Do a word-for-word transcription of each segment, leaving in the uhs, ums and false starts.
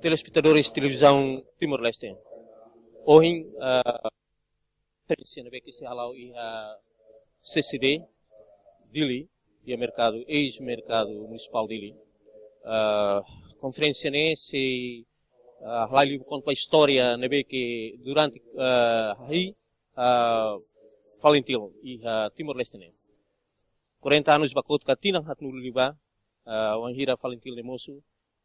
Telespetadores Televizaun Timor-Leste. Ohin, ah, konferénsia ne'ebé ke sei hala'o iha C C D, Dili, iha merkadu, eis-merkadu munisipál Dili. Ah, konferénsia ne'e sei, ah, halai liu konta istória ne'ebé ke durante, ah, hahi, ah, FALINTIL iha Timor-Leste ne'e. Kuarenta anus ba kotuk ka tinan haatnulu liubá, ah, wainhira FALINTIL ne'e mosu,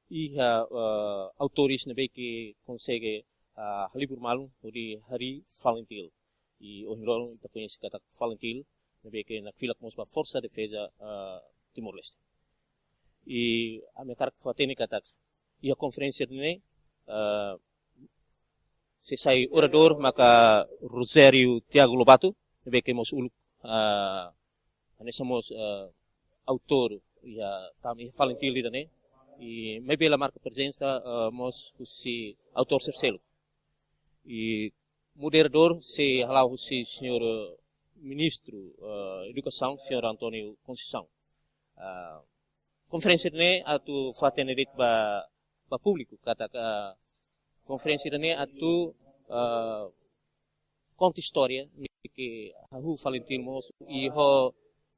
iha, ah, autores ne'ebé ke konsege, ah, halibur malu hodi harii FALINTIL. I ohin loron ita koñese katak FALINTIL, ne'ebé ke nakfilak mós ba Forsa Defeza, ah, Timor-Leste. I ami hakarak fó-hatene katak iha konferénsia ne'e, ah, sei sai oradór maka Rogério Tiago Lobato, ne'ebé ke mós uluk, ah, hanesan mós, ah, autór iha, tama iha FALINTIL ida-ne'e. I maibé la marka prezensa, ah, mós husi autór sira seluk. I moderadór sei hala'o husi señór, eh, Ministru, eh, Edukasaun, señór António Conceição. Ah, konferénsia ne'e atu fó-hatene de'it ba, ba públiku, katak konferénsia ne'e atu, ah, konta istória ne'ebé ke hahú FALINTIL mosu i ho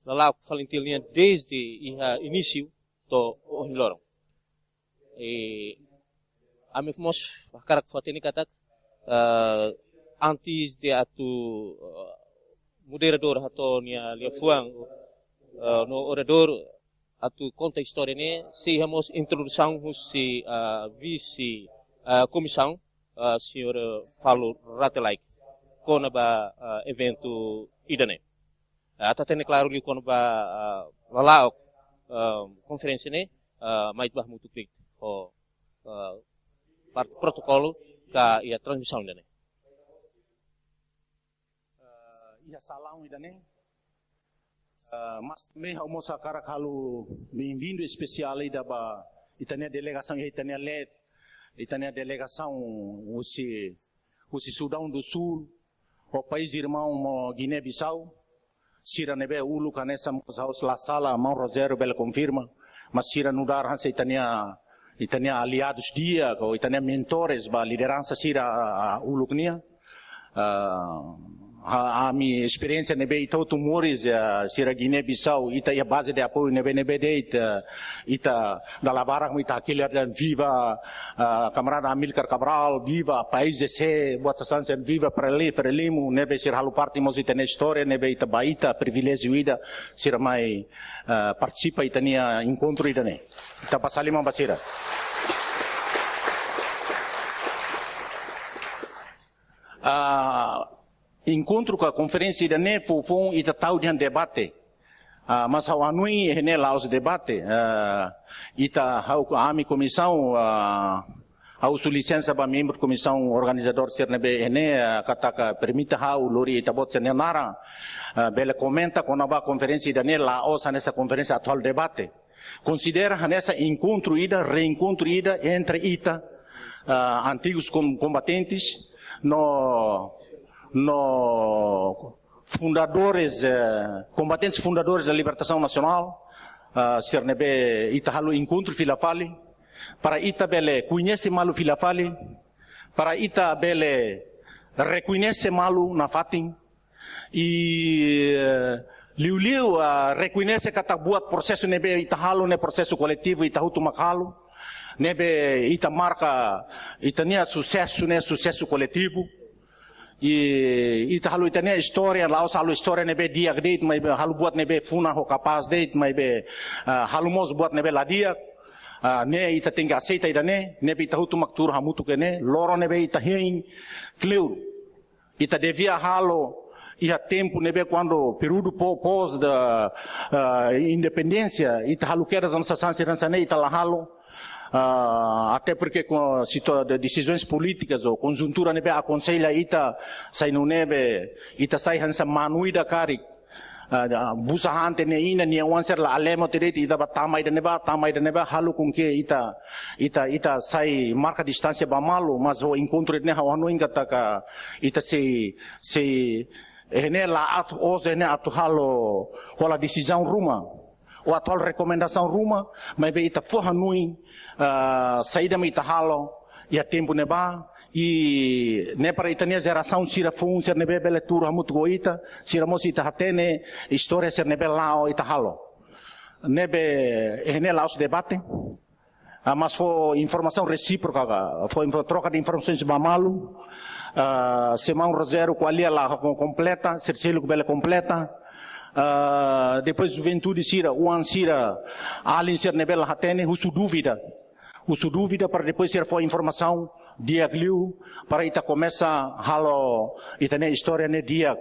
lala'ok FALINTIL nian desde iha inísiu to'o ohin loron. I ami mós hakarak fó-hatene katak, eh, antes de atu, eh, moderadór hato'o nia liafuan, eh, no oradór atu konta istória ne'e, sei iha mós introdusaun husi, eh, vise, eh, komisaun, eh, señór, eh, Falo Rate Laek, kona-ba, eh, eventu ida-ne'e. Eh, atu hatene klaru liu kona-ba, eh, lala'ok, eh, konferénsia ne'e, eh, mai ita bá hamutuk de'it ho, eh, parte protokolu ka iha transmisaun ida-ne'e. Eh, iha salaun ida-ne'e. Eh, mas também ha'u mós hakarak halo bem-vindo espesiál ida ba ita-nia delegasaun, ita-nia leet, ita-nia delegasaun husi, husi Sudaun do Sul, ho país irmaun, mo Guiné-Bissau, sira ne'ebé uluk hanesan mós ha'u la sala, maun Rogério bele konfirma, mas sira nu'udar hanesan ita-nia, ita-nia aliadus di'ak, ou ita-nia mentores ba lideransa sira, ah, uluk nian. Ah, ha-, ami esperiénsia ne'ebé ita hotu moris, ah, sira Guiné-Bissau, ita iha baze de apoiu ne'ebé-ne'ebé de'it, ita dala barak mak ita hakilar dehan viva, ah, kamarada Amílcar Cabral, viva País C C, buat sasán sira, viva Freli-, Frelimo, ne'ebé sira halo parte mós ita-nia istória, ne'ebé ita ba ita priviléjiu ida, sira mai, ah, partisipa ita-nia enkontru ida-ne'e. Ita basa liman ba sira. Ah, enkontru ka konferénsia ida-ne'e foufoun ita tau dehan debate. Ah, mas ha'u hanoin iha ne'e la'ós debate. Ah, ita ha'u, ami komisaun, ah, ha'u husu lisensa ba membru komisaun organizadór sira ne'ebé iha ne'e, ah, katak permite ha'u lori ita-boot sira-nia naran, ah, bele komenta kona-ba konferénsia ida-ne'e la'ós hanesan konferénsia atu halo debate. Konsidera hanesan enkontru ida, reenkontru ida entre ita, ah, antigus kom-, kombatentes, no, no fundadores, eh, combatentes fundadores da libertação nacional, ah, sira ne'ebé ita halo enkontru fila fali, para ita bele koñese malu fila fali, para ita bele rekoñese malu nafatin, i, eh, liuliu, ah, rekoñese katak buat prosesu ne'ebé ita halo ne'e prosesu koletivu, ita hotu mak halo, ne'ebé ita marka ita-nia susesu ne'e susesu koletivu. I ita halo ita-nia istória, la'ós halo istória ne'ebé di'ak de'it, maibé halo buat ne'ebé funan ho kapás de'it, maibé, ah, halo mós buat ne'ebé la di'ak. Ah, ne'e ita tenke aseita ida-ne'e, ne'ebé ita hotu mak tuur hamutuk iha ne'e, loron ne'ebé ita hein, kleur. Ita devia halo iha tempu ne'ebé kuandu períodu po-, pós da, ah, independénsia, ita halo kedas hanesan sasán sira hanesan ne'e ita la halo. Ah, até porque com situa-, de-, desizaun polítika ou konjuntura ne'ebé akonsella ita sai nune'e, ita sai hanesan manu ida karik. Ah, da-, busa han tiha nia inan, nia oan sira la halemo tiha de'it, ita bá tama ida-ne'ebá, tama ida-ne'ebá, halo com que ita, ita, ita sai marka distánsia ba malu, mas ho enkontru ne'e ha'u hanoin katak ita sei, sei, eh, ne'e la atu, ohin ne'e atu halo, hola desizaun ruma, ou atu halo rekomendasaun ruma, maibé ita fó hanoin, ah, saida mak ita halo, iha tempu ne'ebá, i ne'e para ita-nia jerasaun sira foun sira ne'ebé bele tuur hamutuk ho ita, sira mós ita hatene istória sira ne'ebé la'o ita halo. Ne'ebé, eh, ne'e la'ós debate, ah, mas fó informasaun resíproka, fó info-, troka de informasaun ba malu. Ah, se maun Rogério ko'alia la ko-, kompleta, sira seluk bele kompleta. Ah, depois juventude sira, oan sira, alin sira ne'ebé la hatene, husu dúvida. Husu dúvida para depois sira fó informasaun di'ak liu para ita komesa halo ita-nia istória ne'e di'ak,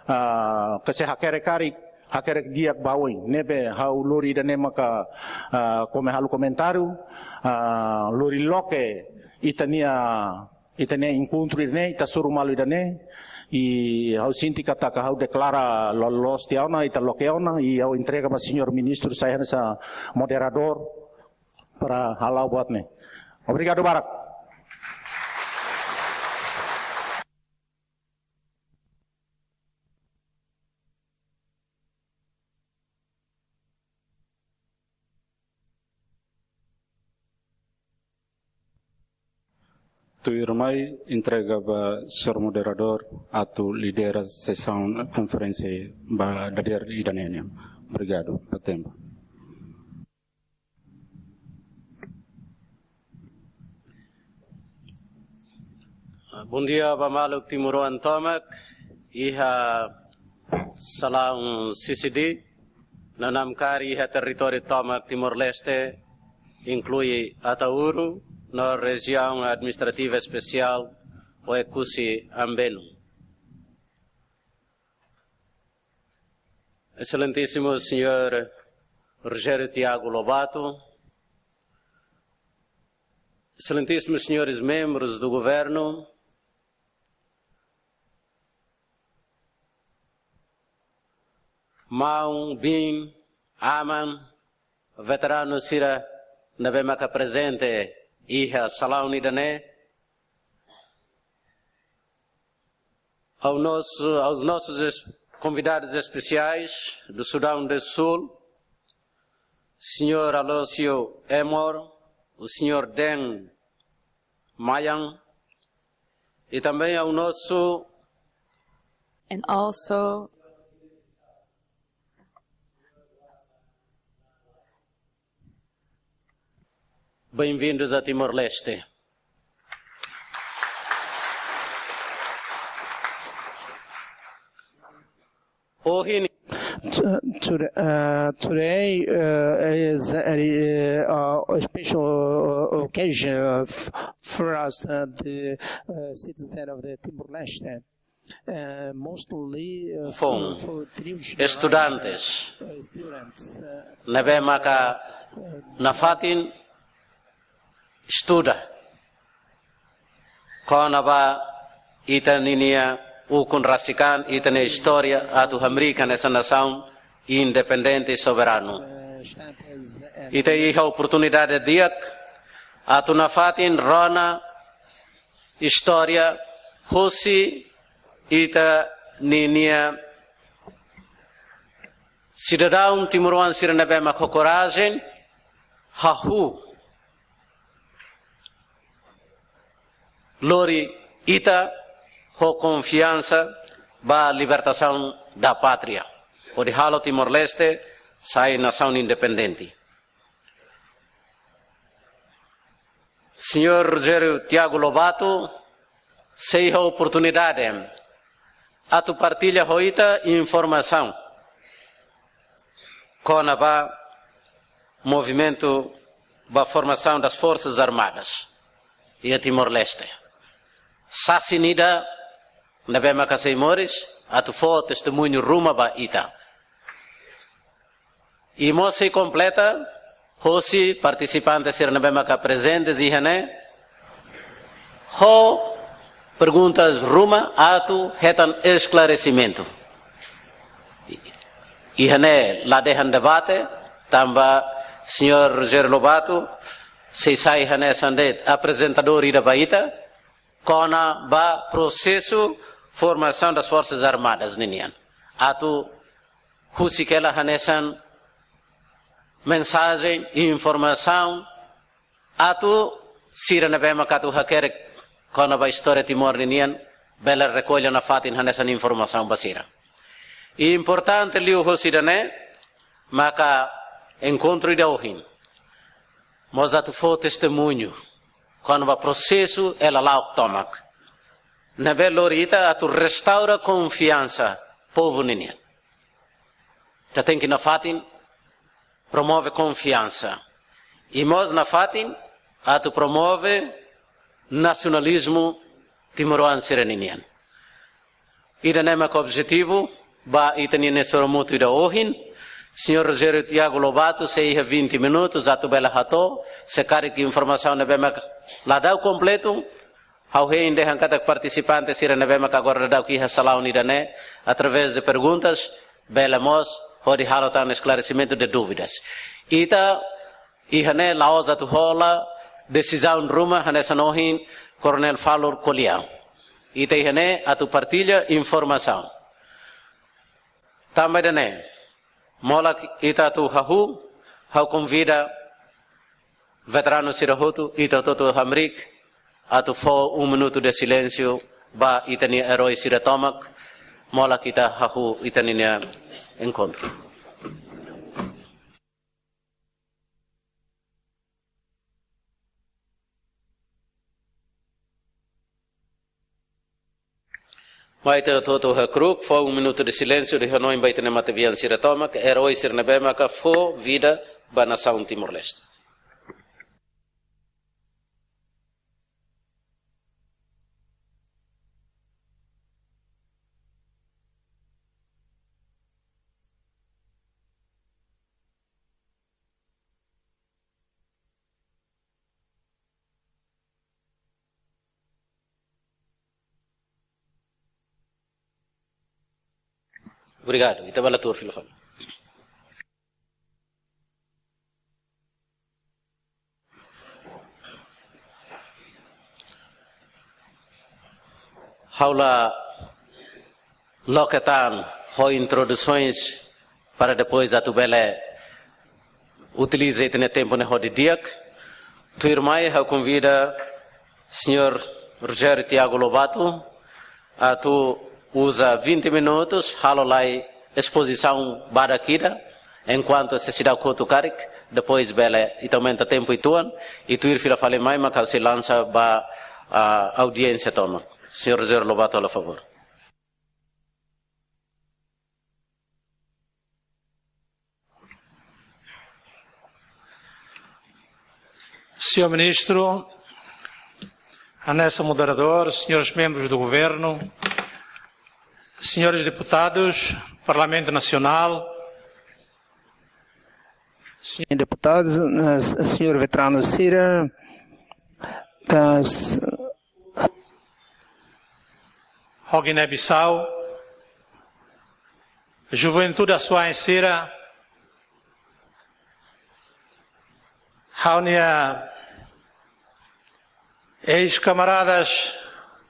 ah, ke se hakerek karik, hakerek di'ak ba oin. Ne'ebé ha'u lori ida-ne'e maka, ah, kome halo komentáriu, ah, lori loke ita-nia, ita-nia enkontru ida-ne'e, ita hasoru malu ida-ne'e. I ha'u sente katak ha'u deklara lo-, loos tiha ona, ita loke ona, i ha'u entrega ba señór ministru sai hanesan moderadór para hala'o buat ne'e. Obrigadu barak. Tuirmai entrega ba señór moderadór atu lidera sesaun konferénsia ba dadeer ida-ne'e nian. Obrigadu ba tempu. Bondia ba maluk timoroan tomak iha salaun C C D, no namkari iha territóriu tomak Timor-Leste, inklui Ataúro, no rejiaun administrativa espesiál Oekusi Ambenu. Exelentíssimo señór Rogério Tiago Lobato, exelentíssimos senhores membros do governo, maun, biin, aman, veteranu sira ne'ebé maka prezente iha salaun ida-ne'e, ao nosso, aos nossos es-, convidados especiais do Sudão do Sul, senhor Alósio Emor, o senhor Den Mayan, e também ao nosso And also Bem-vindos a Timor-Leste. Ohin T-, today, uh, today, uh, is a, uh, a special, uh, occasion, uh, f-, for us, uh, the, uh, citizen of the Timor-Leste. Uh, mostly, uh, foun for, for trios estudantes, uh, students, uh, ne'ebé maka nafatin estuda kona-ba ita ninia ukun rasik an, ita-nia istória atu hamriik hanesan nasaun independente soberanu. Ita iha oportunidade di'ak atu nafatin rona istória husi ita ninia sidadaun timoroan sira ne'ebé mak ho korajen, hahú, lori ita ho konfiansa ba libertasaun da pátria, hodi halo Timor-Leste sai nasaun independente. Senhor Rogério Tiago Lobato sei iha oportunidade atu partilla ho ita informasaun kona-ba movimentu ba formasaun das Forças Armadas iha Timor-Leste. Sasin ida ne'ebé maka sei moris atu fó testemuñu ruma ba ita. I mós sei kompleta hosi partisipante sira ne'ebé maka prezente iha ne'e ho perguntas ruma atu hetan esklaresimentu. Iha ne'e la dehan debate, tanba senhor Rogério Lobato sei sai hanesan de'it aprezentadór ida ba ita kona-ba prosesu formasaun das Forças Armadas ninian. Atu husik hela hanesan mensajen i informasaun atu sira ne'ebé maka atu hakerek kona-ba istória Timor ninian, bele rekolla nafatin hanesan informasaun ba sira. I importante liu husi ida-ne'e, maka enkontru ida ohin mós atu fó testemuñu kona-ba prosesu hela la'o tomak ne'ebé lori ita atu restaura konfiansa povu ninian. Ita tenke nafatin promove konfiansa. I mós nafatin atu promove nasionalizmu timoroan sira ninian. Ida-ne'e maka objetivu ba ita-nia sorumutu ida ohin. Señór Rogério Tiago Lobato sei iha vinte minutos atu bele hato'o, se karik informasaun ne'ebé maka la da'u kompletu, ha'u hein dehan katak partisipante sira ne'ebé maka agora daudauk iha salaun ida-ne'e, através de perguntas, bele mós hodi halo tan esklaresimentu de dúvidas. Ita iha ne'e la'ós atu hola desizaun ruma hanesan ohin Koronél Falur ko'alia. Ita iha ne'e atu partilla informasaun. Tanba ida-ne'e, molok ita atu hahú, ha'u konvida veteranu sira hotu, ita hotu-hotu hamriik, atu fó um minuto de silêncio ba ita-nia erói sira tomak, molok ita hahú ita-nia enkontru. Mai ita hotu-hotu hakru'uk, fó um minuto de silêncio de hanoin ba ita-nia matebian sira tomak, erói sira ne'ebé maka fó vida ba nasaun Timor-Leste. Obrigadu. Ita bele tuur fila fali. Ha'u la loke tan ho introduções para depois atu bele utiliza ita-nia tempu ne'e ho di'ak. Tuirmai ha'u konvida señór Rogério Tiago Lobato atu uza vinte minutos, halo lai espozisaun badak ida, enkuantu se seidauk hotu karik, depois bele ita aumenta tempu uitoan, i tuir fila fali mai maka ha'u sei lansa ba, ah, audiénsia tomak. Señór Rogério Lobato, halo favór. Señór Ministru, hanesan moderadór, señores membros do Governo, señores deputados, Parlamento Nacional, señór deputadu, eh, señór veteranu sira, tas, ho Guiné-Bissau, juventude asuwa'in sira, ha'u-nia eis-kamaradas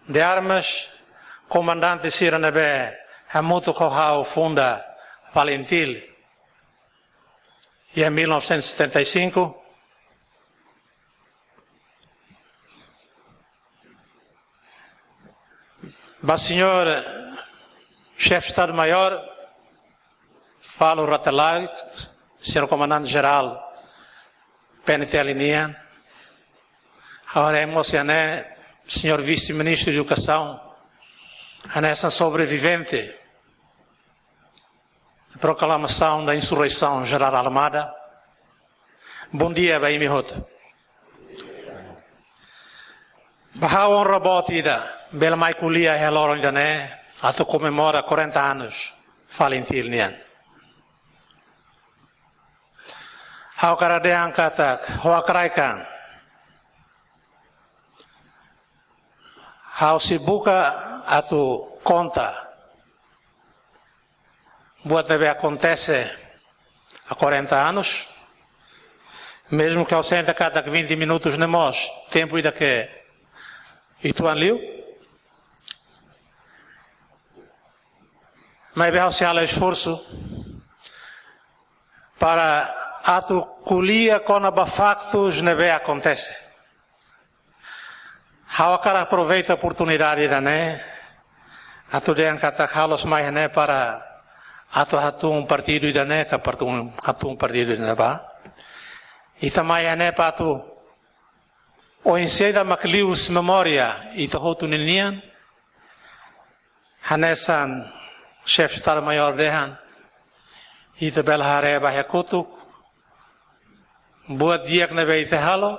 de armas, komandante sira ne'ebé hamutuk ho ha'u funda FALINTIL iha mil novecentos e setenta e cinco. Ba señór Xefe Estadu-Maiór, Falur Rate Laek, señór Komandante Jerál PNTL nian, agora emocioné, señór Vise-Ministru Edukasaun, hanesan sobrevivente proklamasaun da insurreisaun jerál armada. Bondia ba imi hotu. Ba ha'u onra boot ida bele mai ko'alia iha loron ida-ne'e atu komemora quarenta anos FALINTIL nian. Ha'u hakarak dehan katak, ha'u hakarak dehan, ha'u sei buka atu konta buat ne'ebé akontese há quarenta anos, mezmu ke ha'u sente katak vinte minutos ne'e mós tempu ida ke uitoan liu, maibé ha'u sei halo esforsu para atu ko'alia kona-ba faktus ne'ebé akontese. Ha'u hakarak aproveita oportunidade ida-ne'e atu dehan katak ha'u la'ós mai iha ne'e para atu hatún partidu ida-ne'e ka partun-, hatún partidu ida-ne'ebá. Ita mai iha ne'e para atu oinsá ida mak liu husi memória ita hotu ninian, hanesan Xefe Estadu-Maiór dehan, ita bele haree ba iha kotuk buat di'ak ne'ebé ita halo,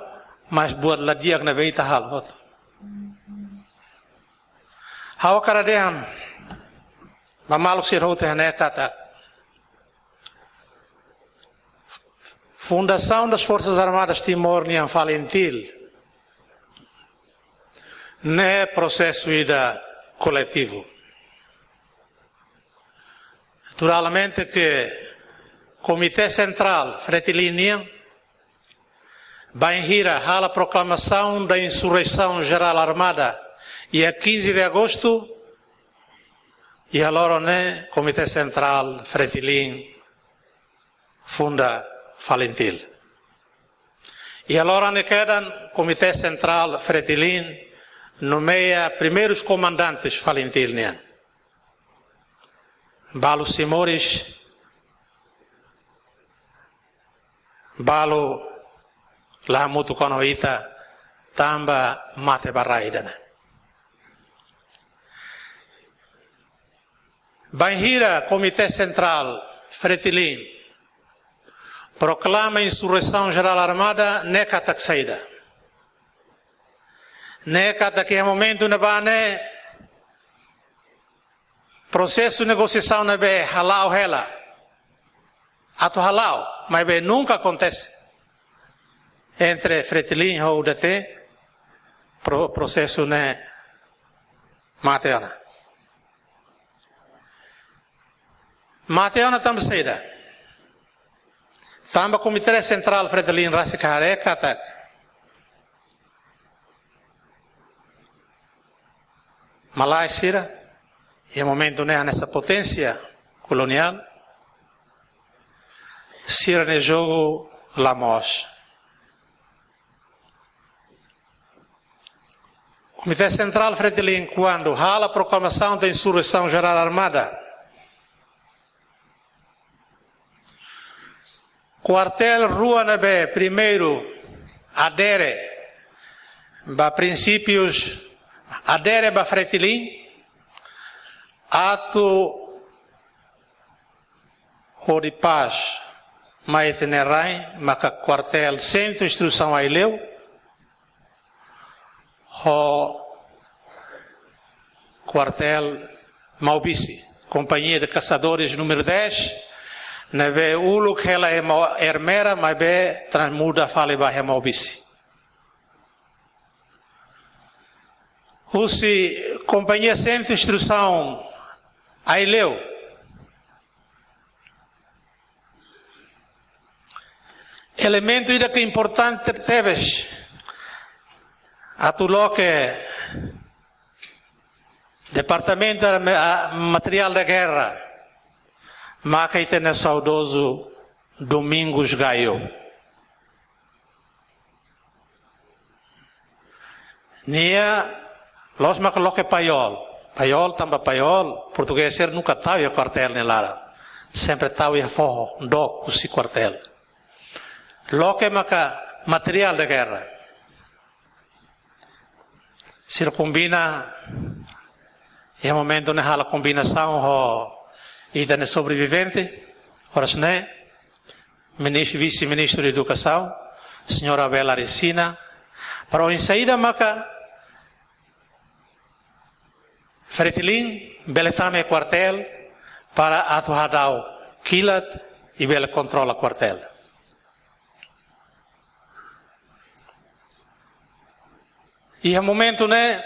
mas buat la di'ak ne'ebé ita halo hotu. Ha'u hakarak dehan ba maluk sira hotu iha ne'e katak Fundação das Forças Armadas Timor nian FALINTIL ne'e prosesu ida koletivu. Naturalmente que Komité Sentrál FRETILIN nian, bainhira halo proklamasaun da insurreisaun jerál armada iha quinze de agosto, iha loron ne'e Komité Sentrál FRETILIN funda FALINTIL. Iha loron ne'e kedan Komité Sentrál FRETILIN nomeia primeirus komandantes FALINTIL nian. Balu simu moris, balu la hamutuk ho ita tanba mate ba rai ida-ne'e. Bainhira Komité Sentrál FRETILIN proklama insurreisaun jerál armada, ne'e katak saida? Ne'e katak iha momentu ne'ebá ne'e prosesu negosiasaun ne'ebé hala'o hela, atu hala'o, maibé nunka akontese entre FRETILIN ho U D T, pro-, prosesu ne'e mate ona. Mate ona tanba saida? Tanba Komité Sentrál FRETILIN rasik haree katak malae sira, iha momentu ne'e hanesan poténsia koloniál, sira-nia jogu la moos. Komité Sentrál FRETILIN, kuandu halo proklamasaun da insurreisaun jerál armada, kuartél rua ne'ebé primeiru adere ba prinsípius, adere ba FRETILIN, atu hodi pás mai ita-nia rain, maka kuartél Sentru Instrusaun Aileu ho kuartél Maubisse, Companhia de Caçadores número dez, ne'ebé uluk hela iha Mau-, Ermera, maibé transmuda fali ba iha Maubisse. Husi Kompañia Sentru Instrusaun Aileu, elementu ida ke importante tebes atu loke Departamentu Arme-, a, Materiál de Guerra, maka ita-nia saudozu Domingos Gaio. Nia la'ós maka loke Paiol. Paiol tanba Paiol, portugés sira nunka tau iha kuartél nia laran. Sempre tau iha foho, dook husi kuartél. Loke maka materiál de guerra. Sira kombina, iha momentu ne'e halo kombinasaun ho ita-nia sobrevivente, oras ne'e, minis-, vise-ministru Edukasaun, señór Abel Aresina, para oinsá ida maka FRETILIN bele tama iha kuartél para atu hadau kilat i bele kontrola kuartél. Iha momentu ne'e,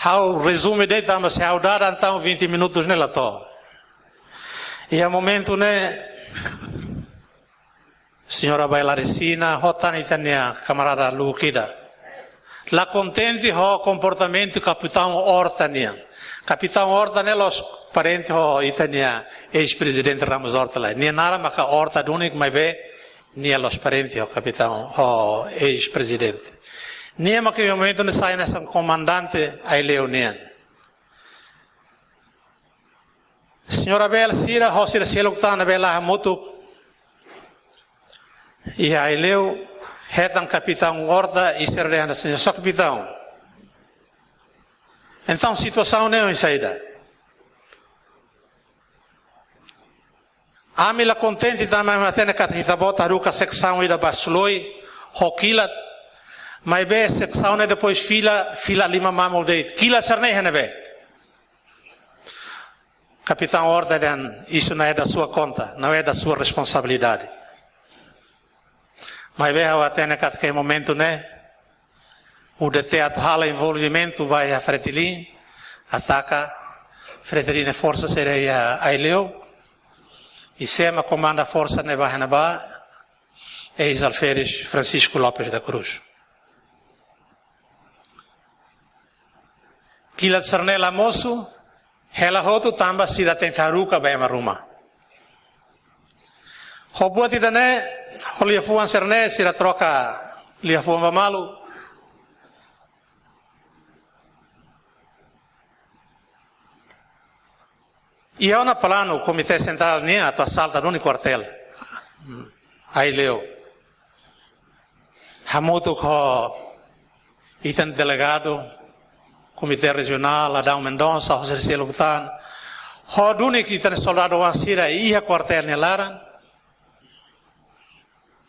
ha'u rezume de'it tanba se ha'u dada entaun vinte minutos ne'e la to'o. Iha momentu ne'e, señór Abel Aresina, ho tan ita-nia kamarada lubuk ida, la kontente ho komportamentu Kapitaun Horta nian. Kapitaun Horta ne'e la'ós parente ho ita-nia eis-prezidente Ramos Horta lae. Nia naran maka Horta duni, maibé nia la'ós parente ho kapitaun, ho eis-prezidente. Nia mak iha momentu ne'e sai hanesan komandante Aileu nian. Señór Abel sira ho sira seluk tan ne'ebé la hamutuk iha Aileu, hetan Kapitaun Horta, i sira dehan: "Señór, señór Kapitaun, entaun situasaun ne'e oinsá ida?" Ami la kontente tanba ami hatene katak ita-boot haruka seksaun ida ba Suloi ho kilat, maibé seksaun ne'e depois fila, fila lima mamuk de'it. Kilat sira-ne'e iha ne'ebé? Kapitaun Horta dehan: "Isso não é da sua conta, não é da sua responsabilidade." Maibé ha'u hatene katak iha momentu ne'e, U D T atu halo envolvimentu ba iha Fretilin, ataka Fretilin nia forsa sira iha Aileu, i sé mak komanda forsa ne'ebá iha ne'ebá, eis-alferes Francisco Lopes da Cruz. Kilat sira-ne'e la mosu, hela hotu tanba sira tenke haruka ba ema ruma. Ho buat ida-ne'e, ho liafuan sira-ne'e, sira troka liafuan ba malu. Iha ona planu Komité Sentrál nian atu asalta duni kuartél Aileu. Hamutuk ho ita-nia delegadu Komité Rejionál, Adão Mendonça, ho sira seluk tan, ho duni ita-nia soldadu oan sira iha kuartél nia laran,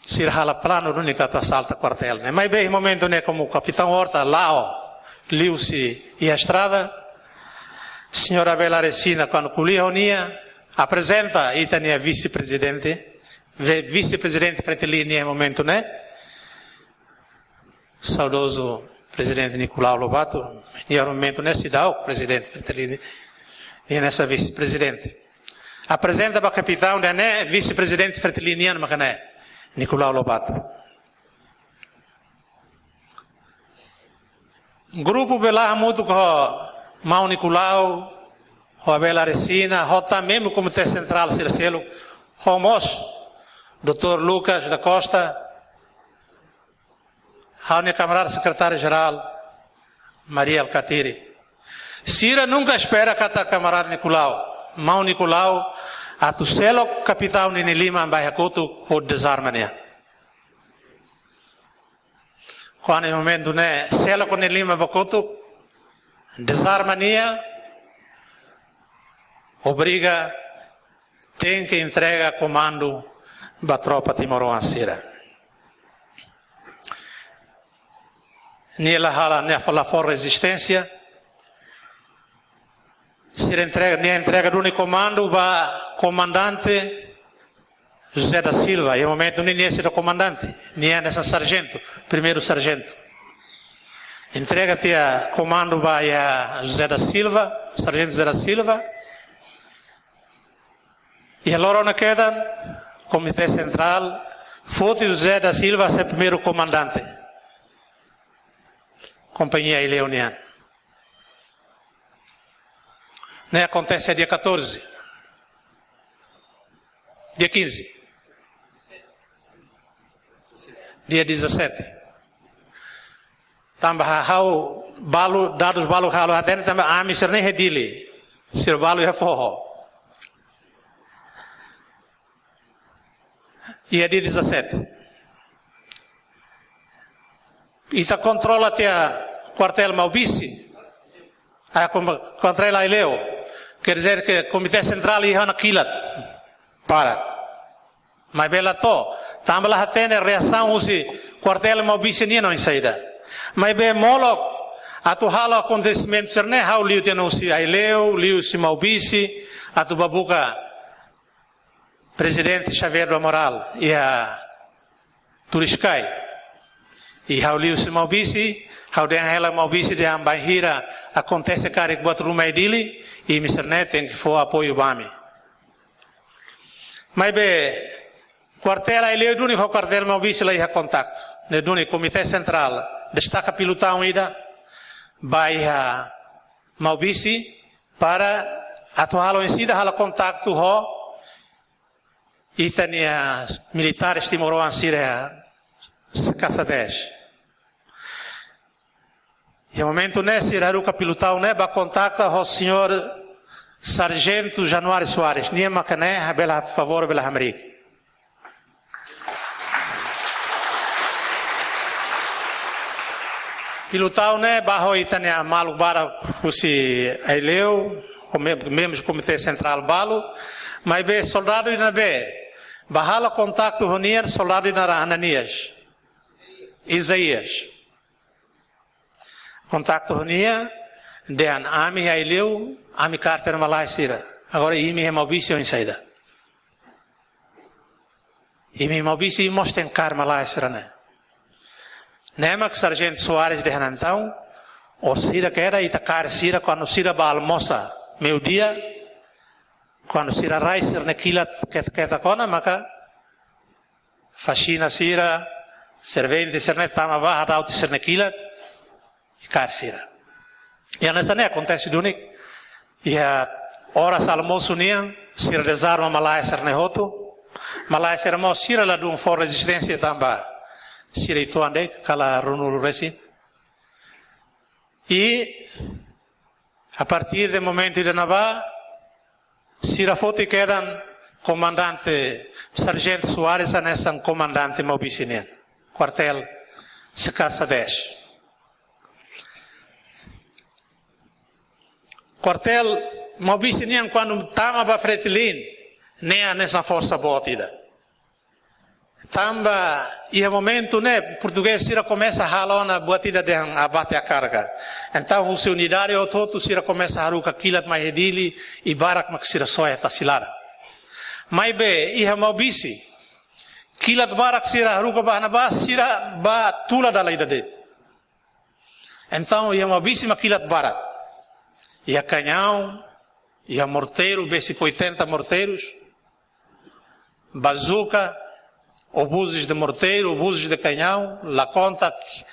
sira halo planu duni atu asalta kuartél ne'e. Maibé iha momentu ne'e, komu Kapitaun Horta la'o, liuhusi iha estrada, Señór Abel Aresina, kuandu ko'alia ho nia, aprezenta ita-nia vise-prezidente, ve-, vise-prezidente Fretilin iha momentu ne'e, saudozu Prezidente Nicolau Lobato, iha momentu ne'e seidauk prezidente Fretilin, nia hanesan vise-prezidente. Aprezenta ba kapitaun ida-ne'e, vise-prezidente Fretilin nian maka ne'e, Nicolau Lobato. Grupu ne'ebé la hamutuk ho maun Nicolau, ho Abel Aresina, ho tan membru Komité Sentrál sira seluk, ho mós doutór Lucas da Costa, ha'u-nia kamarada sekretáriu-jerál, Mari Alkatiri. Sira nunka espera katak kamarada Nicolau, maun Nicolau, atu selok kapitaun nia liman ba iha kotuk hodi dezarma nia. Kuandu iha momentu ne'e selok nia liman ba kotuk, dezarma nia, obriga tenke entrega komandu ba tropa timoroan sira. Nia la halo, nia la fó rezisténsia. Sira entrega, nia entrega duni komandu ba komandante José da Silva. Iha momentu ne'e nia seidauk komandante, nia hanesan sarjentu, primeiru sarjentu. Entrega tiha komandu ba iha José da Silva, sarjentu José da Silva. Iha loron ne'e kedan, Komité Sentrál foti José da Silva sai primeiru komandante Kompañia Aileu nian. Ne'e akontese dia catorze. Dia quinze. Dia dezassete. Tanba ha'u balu, dadus balu ha'u la hatene, tanba ami sira-ne'e iha Dili. Sira balu iha foho. Iha dia dezassete. Ita kontrola tiha kuartél Maubisse. Ah, kom-, kuartél Aileu. Quer dizer que Komité Sentrál iha ona kilat. Para. Maibé la to'o, tanba la hatene reasaun husi kuartél Maubisse nian oinsá ida. Maibé molok atu halo akontesimentu sira-ne'e, ha'u liu tiha ona husi Aileu, liuhusi Maubisse, atu bá buka Prezidente Xavier do Amaral iha Turiscai. I ha'u liuhusi Maubisse, ha'u dehan hela Maubisse dehan bainhira akontese karik buat ruma iha Dili, imi sira-ne'e tenke fó apoiu ba ami. Maibé kuartél Aileu duni ho kuartél Maubisse la iha kontaktu. Ne'e duni Komité Sentrál destaka pelutaun ida ba iha Maubisse para atu halo oinsá ida halo kontaktu ho ita-nia militares timoroan sira iha Caça dez. Iha momentu ne'e sira haruka pilotau ne'e bá kontakta ho señór Sarjentu Januário Soares. Nia maka ne'e, bele favór, bele hamriik. Pilotau ne'e bá ho ita-nia maluk barak husi Aileu, ho mem-, membru Komité Sentrál balu, maibé soldadu ida ne'ebé bá halo kontaktu ho nia, soldadu ida naran Ananias, Isaías. Kontaktu ho nia, dehan: "Ami iha Aileu, ami kaer tiha ona malae sira. Agora imi iha Maubisse oinsá ida?" Imi iha Maubisse mós tenke kaer malae sira-ne'e. Ne'e mak Sarjentu Soares dehan entaun: "Ó sira kedas, ita kaer sira kuandu sira bá almosa meiudia, kuandu sira rai sira-nia kilat ket-, ketak ona, maka faxina sira, servente sira-ne'e tama bá, hadau tiha sira-nia kilat, i kaer sira." I hanesan ne'e akontese duni, iha oras almosu nian, sira dezarma malae sira-ne'e hotu. Malae sira mós sira ladún fó rezisténsia tanba sira uitoan de'it, kala ruanulu resin. I a partir de momentu ida-ne'ebá, sira foti kedan komandante, Sarjentu Soares hanesan komandante Maubisse nian, kuartél S K S dez. Kuartél Maubisse nian kuandu tama ba Fretilin, ne'e hanesan forsa boot ida. Tanba iha momentu ne'e portugés sira komesa halo ona buat ida dehan abate à carga. Entaun husi unidade hotu-hotu sira komesa haruka kilat mai iha Dili, i barak mak sira soe tasi laran. Maibé iha Maubisse, kilat barak sira haruka bá iha ne'ebá, sira bá tula dala ida de'it. Entaun iha Maubisse mak kilat barak. Iha kañaun, iha morteiru, besik oitenta morteirus, bazuka, obuzes de morteiru, obuzes de kañaun, la konta ki-,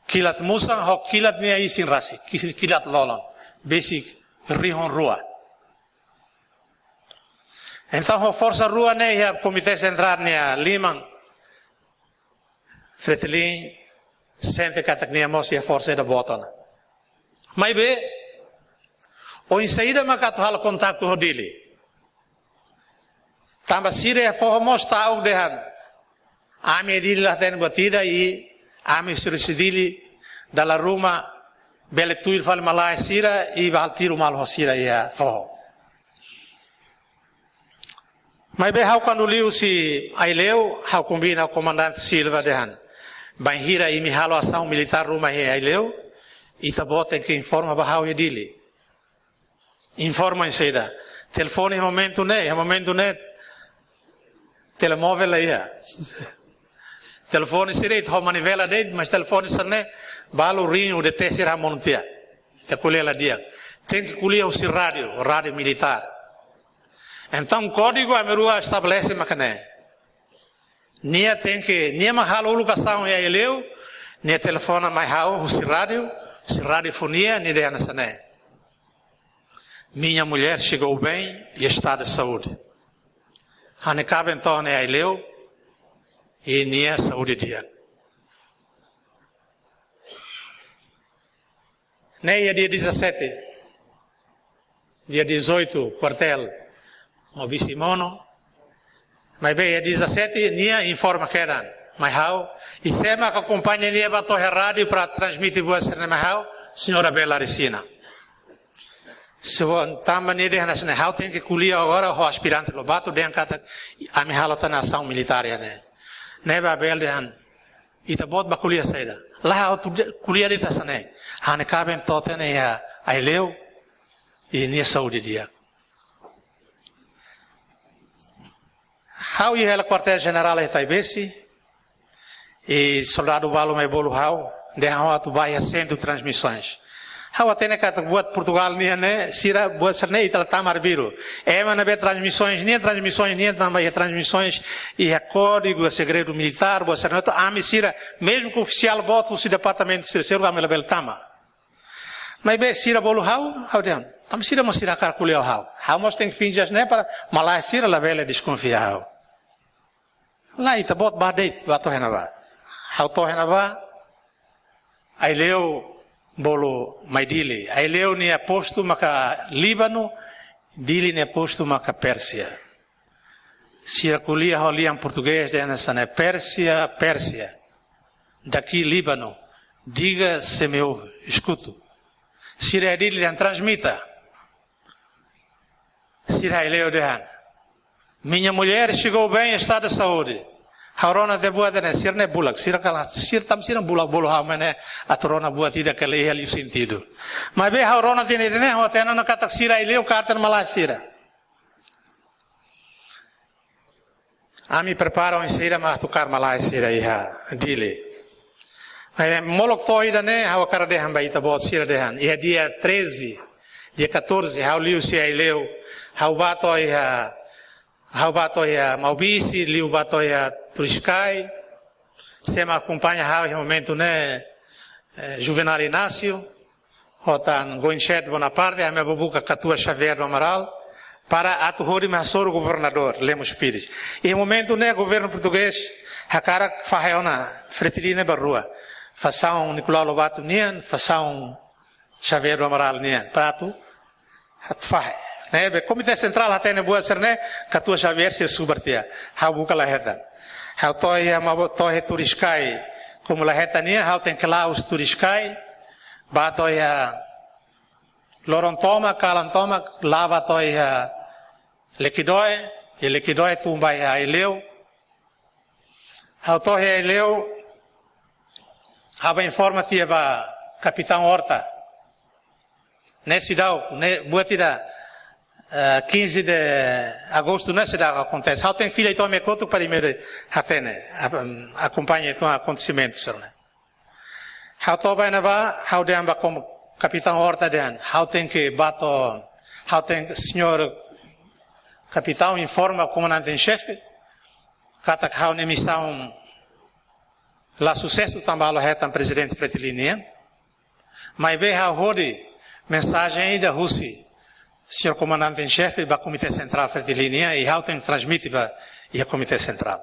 kilat musan, ho kilat nia isin rasik, ki-, kilat lolon, besik rihun rua. Entaun ho forsa rua ne'e iha Komité Sentrál nia liman, Fretilin sente katak nia mós iha forsa ida boot ona. Maibé, oinsá ida mak atu halo kontaktu ho Dili? Tanba sira iha foho mós ta'uk dehan: "Ami iha Dili la hatene buat ida, i ami sira husi Dili dala ruma bele tuir fali malae sira, i bá halo tiru malu ho sira iha foho." Maibé ha'u kuandu liu husi Aileu, ha'u kombina ho Komandante Silva dehan: "Bainhira imi halo asaun militár ruma iha Aileu, ita-boot tenke informa ba ha'u iha Dili." Informa oinsá ida? Telefone iha momentu ne'e, iha momentu ne'e telemóvel la iha. Telefone sira ita ho manivela de'it, mas telefone sira-ne'e balu riñu, D T sira hamonu tiha. Ita ko'alia la di'ak. Tenke ko'alia husi rádiu, rádiu militár. Entaun kódigu ami rua estabelese mak ne'e. Nia tenke, nia mak halo uluk asaun iha Aileu, nia telefona mai ha'u husi rádiu, husi rádiu fó nia, nia dehan hanesan ne'e: "Minha mulher chegou bem e está de saúde." Ha'u-nia kaben to'o ona iha Aileu, i nia saúde di'ak. Ne'e iha dia dezassete. Dia dezoito, kuartél Maubisse monu. Maibé iha dezassete, nia informa kedan mai ha'u. I sé mak akompaña nia bá to'o iha rádiu para transmite buat sira-ne'e mai ha'u? Señora Bela Ricina. Só tanba nia dehan hanesan ne'e: "Ha'u tenke ko'alia agora ho aspirante Lobato, dehan katak ami halo tiha ona asaun militár iha ne'e." Ne'ebé Abel dehan: "Ita-boot bá ko'alia saida?" "Lae, ha'u atu de-, ko'alia de'it hanesan ne'e: ha'u-nia kaben to'o tiha ona iha Aileu, i nia saúde di'ak." Ha'u iha hela kuartél jenerál iha Taibesi, i soldadu balu mai bolu ha'u, dehan ha'u atu bá iha sentru transmisoens. Ha'u hatene katak buat Portugál nian ne'e, sira buat sira-ne'e ita la tama arbiru. Ema ne'ebé transmisoens nian, transmisoens nian, tanba iha transmisoens iha kódigu, segredu militár, buat sira-ne'e hotu, ami sira, mezmu ke ofisiál boot husi departamentu sira seluk, ami labele tama. Maibé sira bolu ha'u, ha'u dehan: "Tanba sira mós sira hakarak ko'alia ho ha'u. Ha'u mós tenke finje hanesan ne'e para malae sira labele deskonfia ha'u." "Lae, ita-boot bá de'it, bá to'o iha ne'ebá." Ha'u to'o iha ne'ebá, Aileu bolu mai Dili. Aileu nia postu maka Líbanu, Dili nia postu maka Pérsia. Sira ko'alia ho lian portugés dehan hanesan ne'e: Pérsia, Pérsia. Daqui Líbano. Diga se me ouve, escuto. Sira iha Dili dehan: Transmita. Sira iha Aileu dehan: Minha mulher chegou bem, está de saúde. Ha'u rona tiha buat ida-ne'e, sira-ne'e bulak, sira kala, sira tanba sira bulak bolu ha'u mai ne'e atu rona buat ida ke la iha liu sentidu. Maibé ha'u rona tiha ida-ne'e, ha'u hatene ona katak sira iha Aileu kaer tan malae sira. Ami prepara oin saida mak atu kaer malae sira iha Dili. Maibé molok to'o ida-ne'e, ha'u hakarak dehan ba ita-boot sira dehan: iha dia treze, dia catorze, ha'u liu husi Aileu, ha'u bá to'o iha, ha'u bá to'o iha Maubisse, liu bá to'o iha Turiscai, sé mak akompaña ha'u iha momentu ne'e, eh, Juvenal Inácio, ho tan Goinshed Bonaparte, ami bá buka Katuas Xavier do Amaral, para atu hodi mai hasoru governadór Lemos Pires. Iha momentu ne'e governu portugés hakarak fahe ona Fretilin ne'e ba rua. Fasaun Nicolau Lobato nian, fasaun Xavier do Amaral nian, para atu, atu fahe. Ne'ebé Komité Sentrál hatene buat sira-ne'e, Katuas Xavier sira subar tiha. Ha'u buka la hetan. Ha'u to'o iha, ha'u to'o iha Turiscai, komu la hetan nia, ha'u tenke la'o husi Turiscai, bá to'o iha, loron tomak, kalan tomak, la'o bá to'o iha Lekidoe, iha Lekidoe tun ba iha Aileu. Ha'u to'o iha Aileu, ha'u bá informa tiha ba Kapitaun Horta. Ne'e seidauk, ne'e buat ida, eh, quinze de agosto ne'e seidauk akontese. Ha'u tenke fila uitoan mai kotuk para imi bele hatene, ap-, akompaña uitoan akontesimentu sira-ne'e. Ha'u to'o ba iha ne'ebá, ha'u dehan ba kom-, Kapitaun Horta dehan: Ha'u tenke bá to'o, ha'u tenke, señór Kapitaun, informa Komandante em Xefe katak ha'u-nia misaun la susesu tanba ha'u la hetan Prezidente Fretilin nian. Maibé ha'u hodi mensajen ida husi señór Komandante em Xefe ba Komité Sentrál Fretilin nian, i ha'u tenke transmite ba iha Komité Sentrál.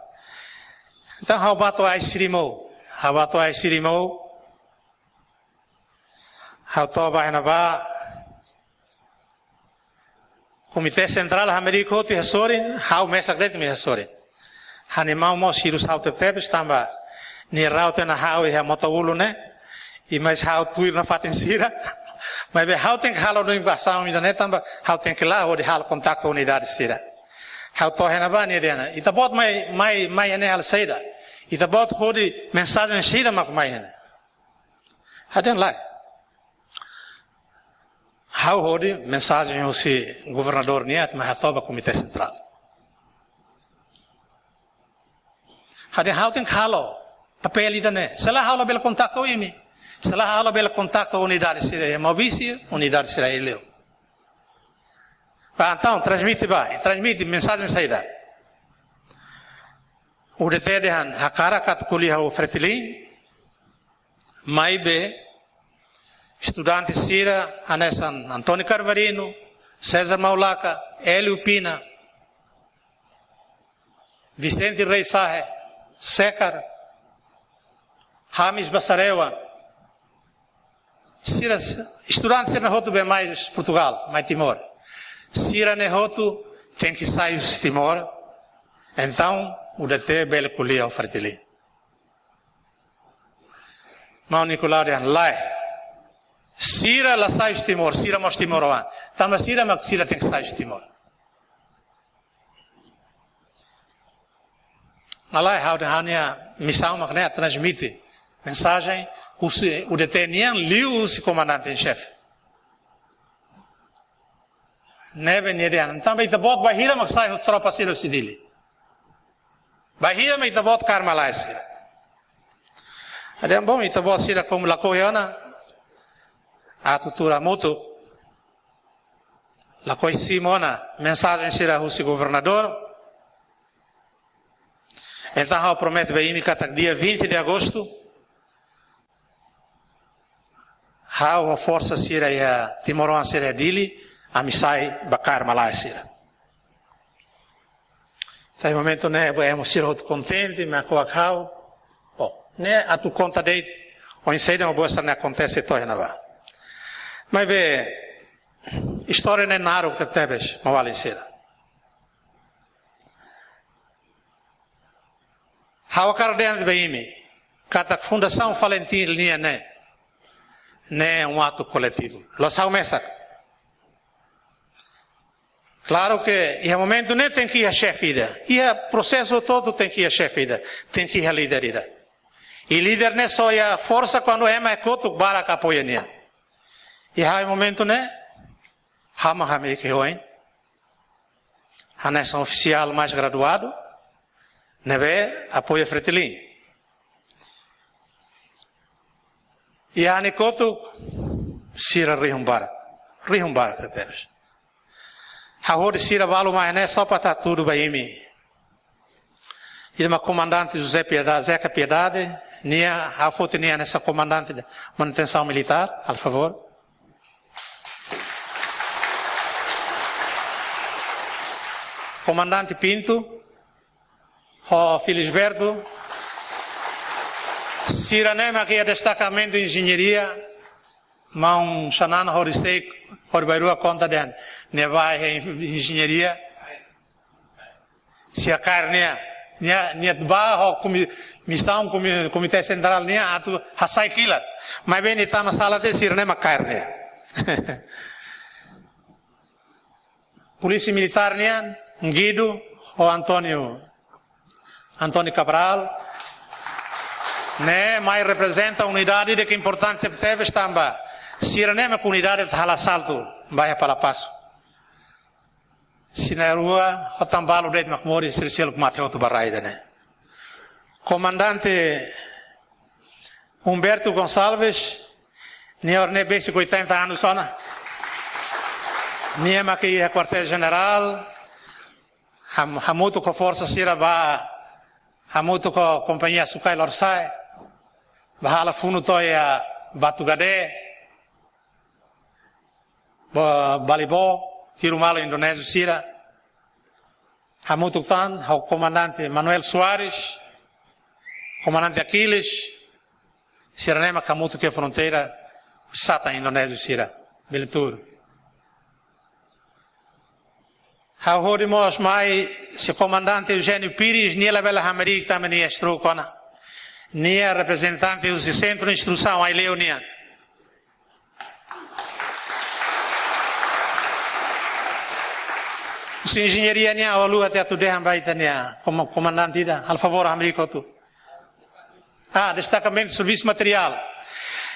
Entaun ha'u bá to'o Aisirimou, ha'u bá to'o Aisirimou, ha'u to'o ba iha ne'ebá, Komité Sentrál hamriik hotu iha sorin, ha'u mesak de'it mai iha sorin. Ha'u-nia maun mós hirus ha'u tebetebes tanba nia rau tiha ona ha'u iha mota-ulun ne'e, i mais ha'u tuir nafatin sira. Maibé ha'u tenke halo duni ba asaun ida-ne'e tanba ha'u tenke la'o hodi halo kontaktu unidade sira. Ha'u to'o iha ne'ebá, nia dehan: Ita-boot mai, mai, mai iha ne'e halo saida? Ita-boot hodi mensajen saida mak mai iha ne'e? Ha'u dehan: Lae, ha'u hodi mensajen husi governadór nian atu mai hato'o ba Komité Sentrál. Ha'u dehan: Ha'u tenke halo papél ida-ne'e. Se lae ha'u labele kontaktu imi. Se lae ha'u labele kontaktu unidade sira iha Maubisse, unidade sira iha Aileu. Ba entaun, transmite ba, i transmite mensajen saida? U D T dehan hakarak atu ko'alia ho Fretilin, maibé estudante sira hanesan António Carvarino, César Maulaka, Hélio Pina, Vicente Reis Sahe, Sekar, Hamis Basarewan, sira, estudante sira-ne'e hotu bele mai Portugal, mai Timor. Sira-ne'e hotu tenke sai husi Timor. Entaun, U D T bele ko'alia ho Fretilin. Maun Nicolau dehan: Lae, sira la sai husi Timor, sira mós timoroan. Tanba sira mak sira tenke sai husi Timor. Maibé ha'u dehan ha'u-nia misaun mak ne'e, transmite mensajen husi U D T nian liuhusi Komandante em Xefe. Ne'ebé nia dehan: Entaun ba ita-boot bainhira mak sai tropa sira husi Dili? Bainhira mak ita-boot kaer malae sira? Ha'u dehan: Bom, ita-boot sira komu lakohi ona, atu tuur hamutuk, lakohi simu ona mensajen sira husi governadór. Entaun ha'u promete ba imi katak dia vinte de agosto, ha'u ho forsa sira iha timoroan sira iha Dili, ami sai ba kaer malae sira. Iha momentu ne'e, buat ema sira hotu kontente, maibé ha'u, oh, ne'e atu konta de'it oinsá mak buat sira-ne'e akontese to'o iha ne'ebá. Maibé, istória ne'e naruk tebetebes, maun-alin sira. Ha'u hakarak dehan ba imi katak Fundasaun FALINTIL nian ne'e, ne'e um ato coletivo. La'ós ha'u mesak. Klaru ke iha momentu ne'e tenke iha xefe ida. Iha prosesu hotu-hotu tenke iha xefe ida. Tenke iha líder ida. I líder ne'e só iha forsa kuandu ema kotuk barak apoia nia. Iha momentu ne'e, ha'u mak hamriik ohin. Hanesan ofisiál mais graduadu, ne'ebé apoia FRETILIN. I ha'u-nia kotuk, sira rihun barak. Rihun barak tebes. Ha'u hodi sira balu mai ne'e só para hatudu ba imi. Ida mak Komandante José Piedade, Zeca Piedade, nia, ha'u foti nia hanesan komandante de manutensaun militár, al favor. Komandante Pinto, ho Felisberto, sira-ne'e mak iha destakamentu enjeñaria, maun Xanana hori sei, hori bainrua konta dehan, nia bá iha enjeñaria. Sira kaer nia, nia, nia bá ho komi-, misaun komi-, Komité Sentrál nian atu hasai kilat. Maibé nia tama sala tiha, sira-ne'e mak kaer nia. Polísia Militár nian, Guido, ho António, António Cabral. Ne'e mai reprezenta unidade ida ke importante tebes tanba sira-ne'e mak unidade atu halo asaltu ba iha Palapaso. Sira rua, hotu tan balu de'it mak moris, sira seluk mate hotu ba rai ida-ne'e. Komandante Humberto Gonçalves, nia ohin ne'e besik oitenta anos ona. Nia mak iha Kuartél Jenerál, ham-, hamutuk ho forsa sira bá, hamutuk ho Kompañia Sukai Lorosa'e, bá halo funu to'o iha Batugade, ba-, Balibó, tiru malu Indonéziu sira. Hamutuk tan ho Komandante Manuel Soares, Komandante Aquiles, sira-ne'e mak hamutuk iha fronteira, satan Indonéziu sira, bele tuur. Ha'u hodi mós mai husi Komandante Eugénio Pires, nia labele hamriik tanba nia stroke ona. Nia reprezentante husi Sentru Instrusaun Aileu nian. Husi enjeñaria nian, ha'u haluha tiha atu dehan ba ita-nia komo-, komandante ida, halo favór hamriik hotu. Ah, destakamentu servisu materiál.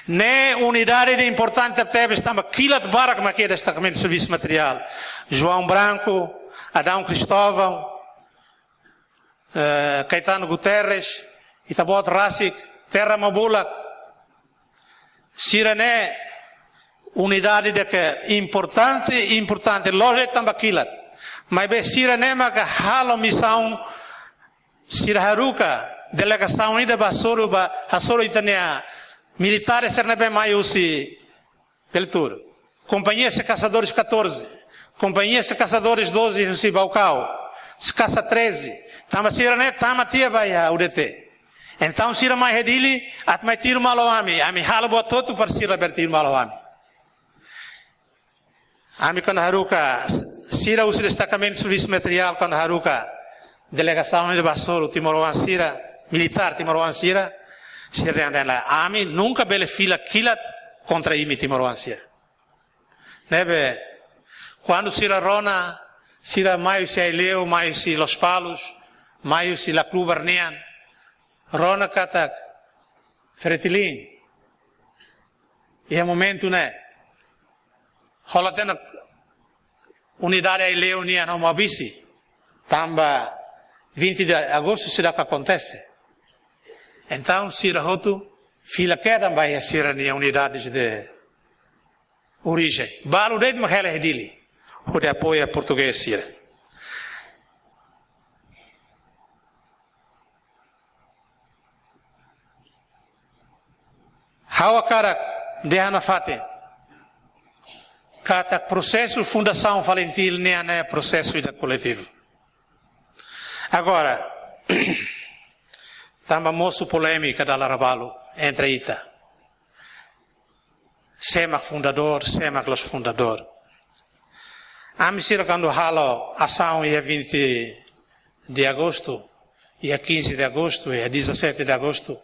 Ne'e unidade ida importante tebes tanba kilat barak mak iha destakamentu servisu materiál. João Branco, Adão Cristóvão, eh, Caetano Guterres, Ita-Boot rasik, Terra Mabulak. Sira-ne'e unidade ida ke importante, importante, lójiku tanba kilat. Maibé sira-ne'e maka halo misaun, sira haruka delegasaun ida bá hasoru, bá hasoru ita-nia militár sira ne'ebé mai husi, bele tuur. Companhia C Caçadores catorze, Companhia C Caçadores doze husi Baucau, C Caça treze, tanba sira-ne'e tama tiha ba iha U D T. Entaun sira mai iha Dili, atu mai tiru malu ho ami, ami halo buat hotu para sira labele tiru malu ho ami. Ami kuandu haruka, sira husi destakamentu servisu materiál kuandu haruka delegasaun ida bá hasoru timoroan sira, militár timoroan sira, sira dehan, dehan lae, ami nunka bele fila kilat kontra imi timoroan sira. Ne'ebé, kuandu sira rona, sira mai husi Aileu, mai husi Lospalos, mai husi Laclubar nian, rona katak FRETILIN iha momentu ne'e hola tiha ona unidade Aileu nian ho Maubisse, tanba vinte de agosto seidauk akontese. Entaun, sira hotu fila kedan ba iha sira-nia unidades de orijen. Balu de'it mak hela iha Dili, hodi apoia portugés sira. Ha'u hakarak dehan nafatin katak prosesu Fundasaun FALINTIL nian ne'e prosesu ida koletivu. Agora, tanba mosu polémika dala raba balu entre ita. sé mak fundadór, sé mak la'ós fundadór. Ami sira kuandu halo asaun iha vinte de agostu, iha quinze de agostu, iha dezassete de agostu,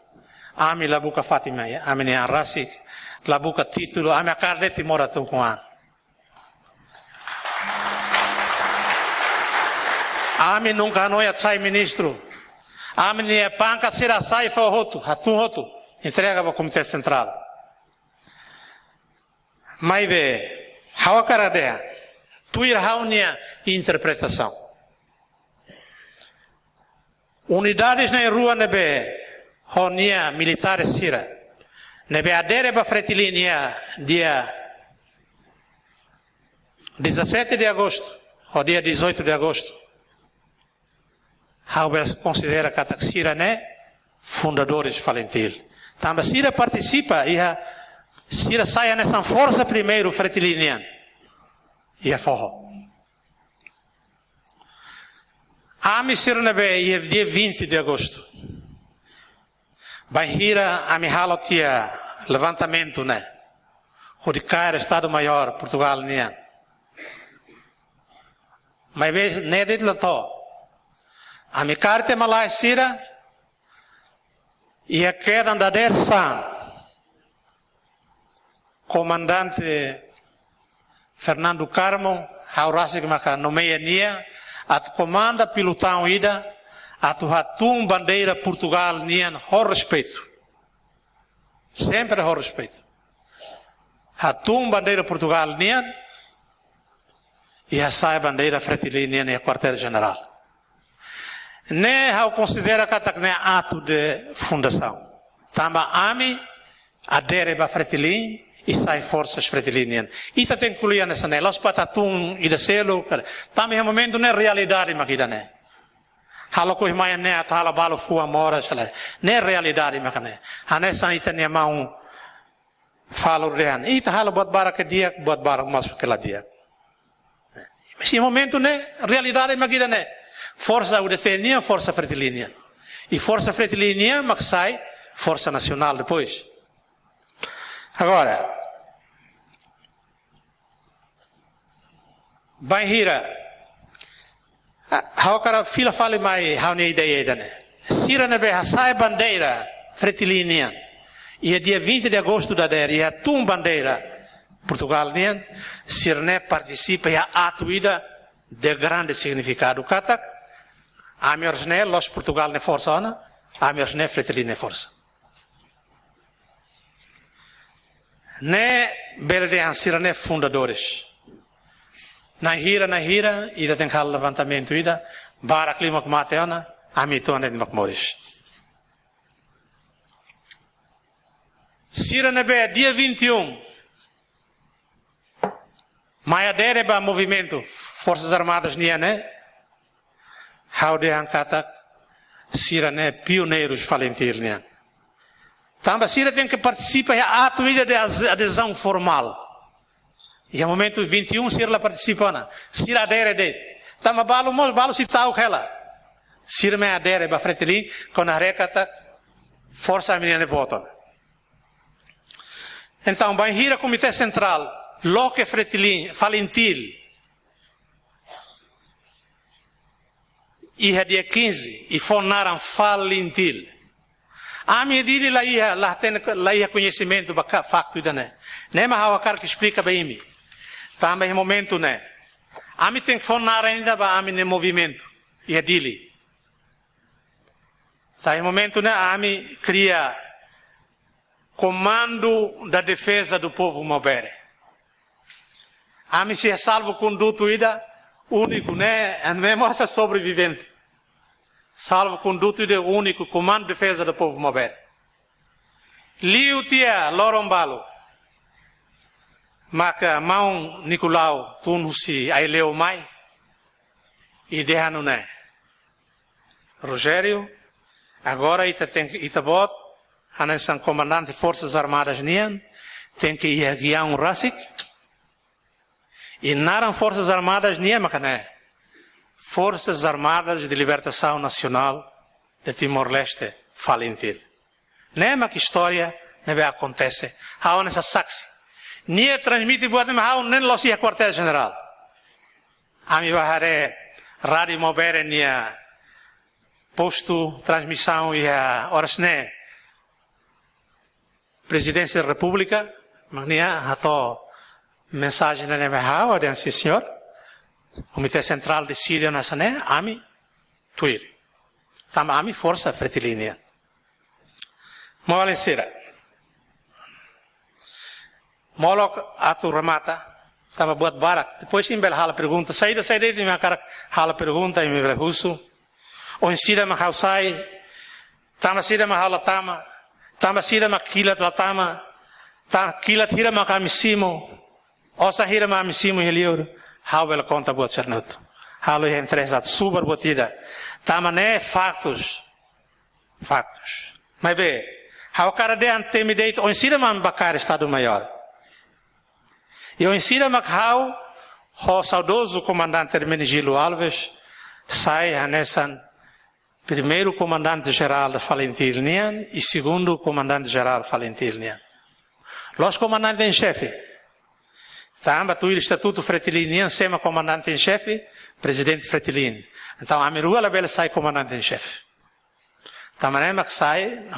ami la buka fatin mai ami-nia an rasik, la buka títulu, ami hakarak de'it Timor atu ukun an. Ami nunka hanoin atu sai ministru. Ami-nia pangkat sira hasai fó hotu, hatún hotu, entrega ba Komité Sentrál. Maibé, ha'u hakarak dehan, tuir ha'u-nia interpretasaun, unidades na'in-rua ne'ebé ho nia militares sira ne'ebé adere ba Fretilin iha dia dezassete de agostu ou dia dezoito de agostu, ha'u bele konsidera katak sira ne'e fundadores Falintil. Tanba sira partisipa iha, sira sai hanesan forsa primeiru Fretilin nian iha foho. Ami sira ne'ebé iha dia vinte de agostu, bainhira ami halo tiha levantamentu ne'e hodi kaer Estadu Maiór Portugál nian. Maibé ne'e de'it la to'o. Ami kaer tiha malae sira, iha kedan dadeer-saan, Komandante Fernando Carmo, ha'u rasik maka nomeia nia atu komanda pelotaun ida atu hatún bandeira Portugál nian ho respeitu. Sempre ho respeitu. Hatún bandeira Portugál nian i hasa'e bandeira Fretilin nian iha kuartél jenerál. Ne'e ha'u konsidera katak ne'e atu de fundasaun. Tanba ami adere ba Fretilin i sai forsa Fretilin nian. Ita tenke ko'alia hanesan ne'e, la'ós para hatún ida seluk. Tanba iha momentu ne'e realidade mak ida-ne'e. Halo kohi mai ne'e atu halo balu fuan moras, ne'e realidade mak ne'e. Hanesan ita-nia maun falur dehan, ita halo buat barak ke di'ak, buat barak mós ke la di'ak. Mas iha momentu ne'e, realidade mak ida-ne'e. Forsa U D T nian, forsa Fretilin nian. I forsa Fretilin nian mak sai forsa nasionál depois. Agora, bainhira, ah, ha'u hakarak fila fali mai ha'u-nia ideia ida-ne'e. Sira ne'ebé hasa'e bandeira Fretilin nian iha dia vinte de agostu dadeer, i hatún bandeira Portugál nian, sira-ne'e partisipa iha atu ida de grande signifikadu katak, ami oras ne'e la'ós Portugál nia forsa ona, ami oras ne'e Fretilin nia forsa. Ne'e bele dehan sira-ne'e fundadores. Na'in hira, na'in hira, ita tenke halo levantamentu ida, barak liu mak mate ona, ami uitoan de'it mak moris. Sira ne'ebé dia vinte e um mai adere ba movimentu Forsas Armadas nian ne'e, ha'u dehan katak sira-ne'e pioneirus Falintil nian. Tanba sira tenke partisipa iha atu ida de ade-, adezaun formál. Iha momentu vinte e um sira la partisipa ona, sira adere de'it. Tanba balu mós, balu sei ta'uk hela. Sira mai adere ba Fretilin, kona haree katak forsa ami-nian ne'e boot ona. Entaun, bainhira Komité Sentrál loke Fretilin, Falintil iha dia quinze i fó naran Falintil, ami iha Dili la iha, la hatene, la iha koñesimentu ba ka-, faktu ida-ne'e. Ne'e mak ha'u hakarak esplika ba imi. Tanba iha momentu ne'e, ami tenke fó naran ida ba ami-nia movimentu iha Dili. Tanba iha momentu ne'e ami kria Comando da Defesa do Povo Maubere. Ami sei iha salvokondutu ida úniku ne'e, ami mós sobrevivente. Salvokondutu ida úniku, Comando de Defesa do Povo Maubere. Liu tiha loron balu, maka maun Nicolau tun husi Aileu mai i dehan nune'e: Rogério, agora ita tenke, ita-boot hanesan komandante Forsas Armadas nian, tenke iha giaun rasik. I naran Forsas Armadas nian maka ne'e: Forças Armadas de Libertação Nacional de Timor-Leste, Falintil. Ne'e mak istória ne'ebé akontese. Ha'u hanesan saksi. Nia transmite buat ne'e mai ha'u ne'e la'ós iha kuartél jenerál. Ami bá haree Rádiu Maubere nia postu transmisaun iha oras ne'e. Prezidénsia da Repúblika, mak nia hato'o mensajen ne'e mai ha'u, dehan: "Sim, señór. Komité Sentrál deside hanesan ne'e, ami tuir. Tanba ami forsa Fretilin nian." Maluk sira, molok atu remata, tanba buat barak. Depois imi bele halo pergunta. Saida, saida imi hakarak halo pergunta, imi bele husu. Oinsá mak ha'u sai, tanba saida mak ha'u la tama, tanba saida mak kilat la tama, ta-, kilat hira mak ami simu, osan hira mak ami simu iha liur, ha'u bele konta buat sira-ne'e hotu. Halo iha interese atu subar buat ida. Tanba ne'e faktus. Faktus. Maibé, ha'u hakarak dehan temi de'it oinsá mak ami bá kaer Estadu Maiór. I oinsá mak ha'u, ho saudozu Komandante Hermenegildo Alves, sai hanesan Primeiru Komandante Jerál da FALINTIL nian i Segundu Komandante Jerál FALINTIL nian. La'ós Komandante em Xefe. Tanba tuir estatutu Fretilin nian, sé mak Komandante em Xefe, Prezidente Fretilin. Entaun, ami rua labele sai Komandante em Xefe. Tanba ne'e mak sai,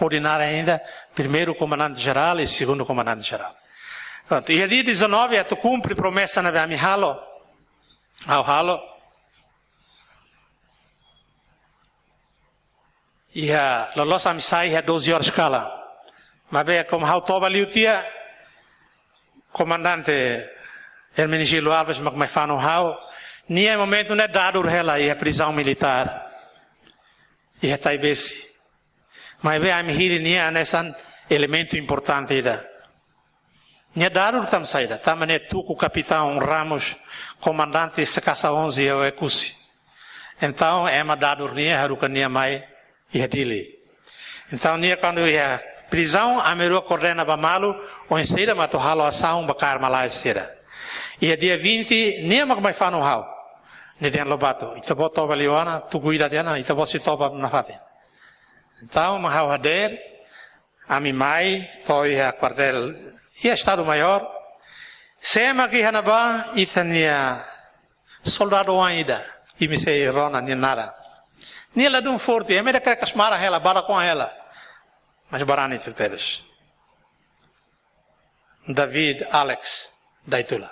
hodi naran ainda, Primeiru Komandante Jerál i Segundu Komandante Jerál. Prontu, iha dia dezanove atu kumpre promesa ne'ebé ami halo, ha'u halo. Iha loloos ami sai iha doze horas kalan. Maibé komu ha'u toba liu tiha, Komandante Hermenegildo Alves mak mai fanu ha'u, nia momentu ne'e dadur hela iha prizaun militár iha Taibesi. Maibé ami hili nia hanesan elementu importante ida. Nia dadur tanba saida? Tanba nia tuku Kapitaun Ramos, komandante SEKASA onze iha Oekusi. Entaun, ema dadur nia, haruka nia mai iha Dili. Entaun, nia kuandu iha prizaun, ami rua koordena ba malu, oinsá mak atu halo asaun ba kaer malae sira. Iha dia vinte, nia mak mai fanu ha'u. Nia dehan: "Lobato, ita-boot toba liu ona, tuku ida tiha ona, ita-boot sei toba nafatin." Entaun, mak ha'u hadeer, ami mai to'o iha kuartél, iha Estadu Maiór. Sé mak iha ne'ebá? Ita-nia soldadu oan ida, imi sei rona nia naran. Nia ladún forte, ema ida karik kasmaran hela, barak oan hela. Mas barani tebetebes. David Alex Daitula.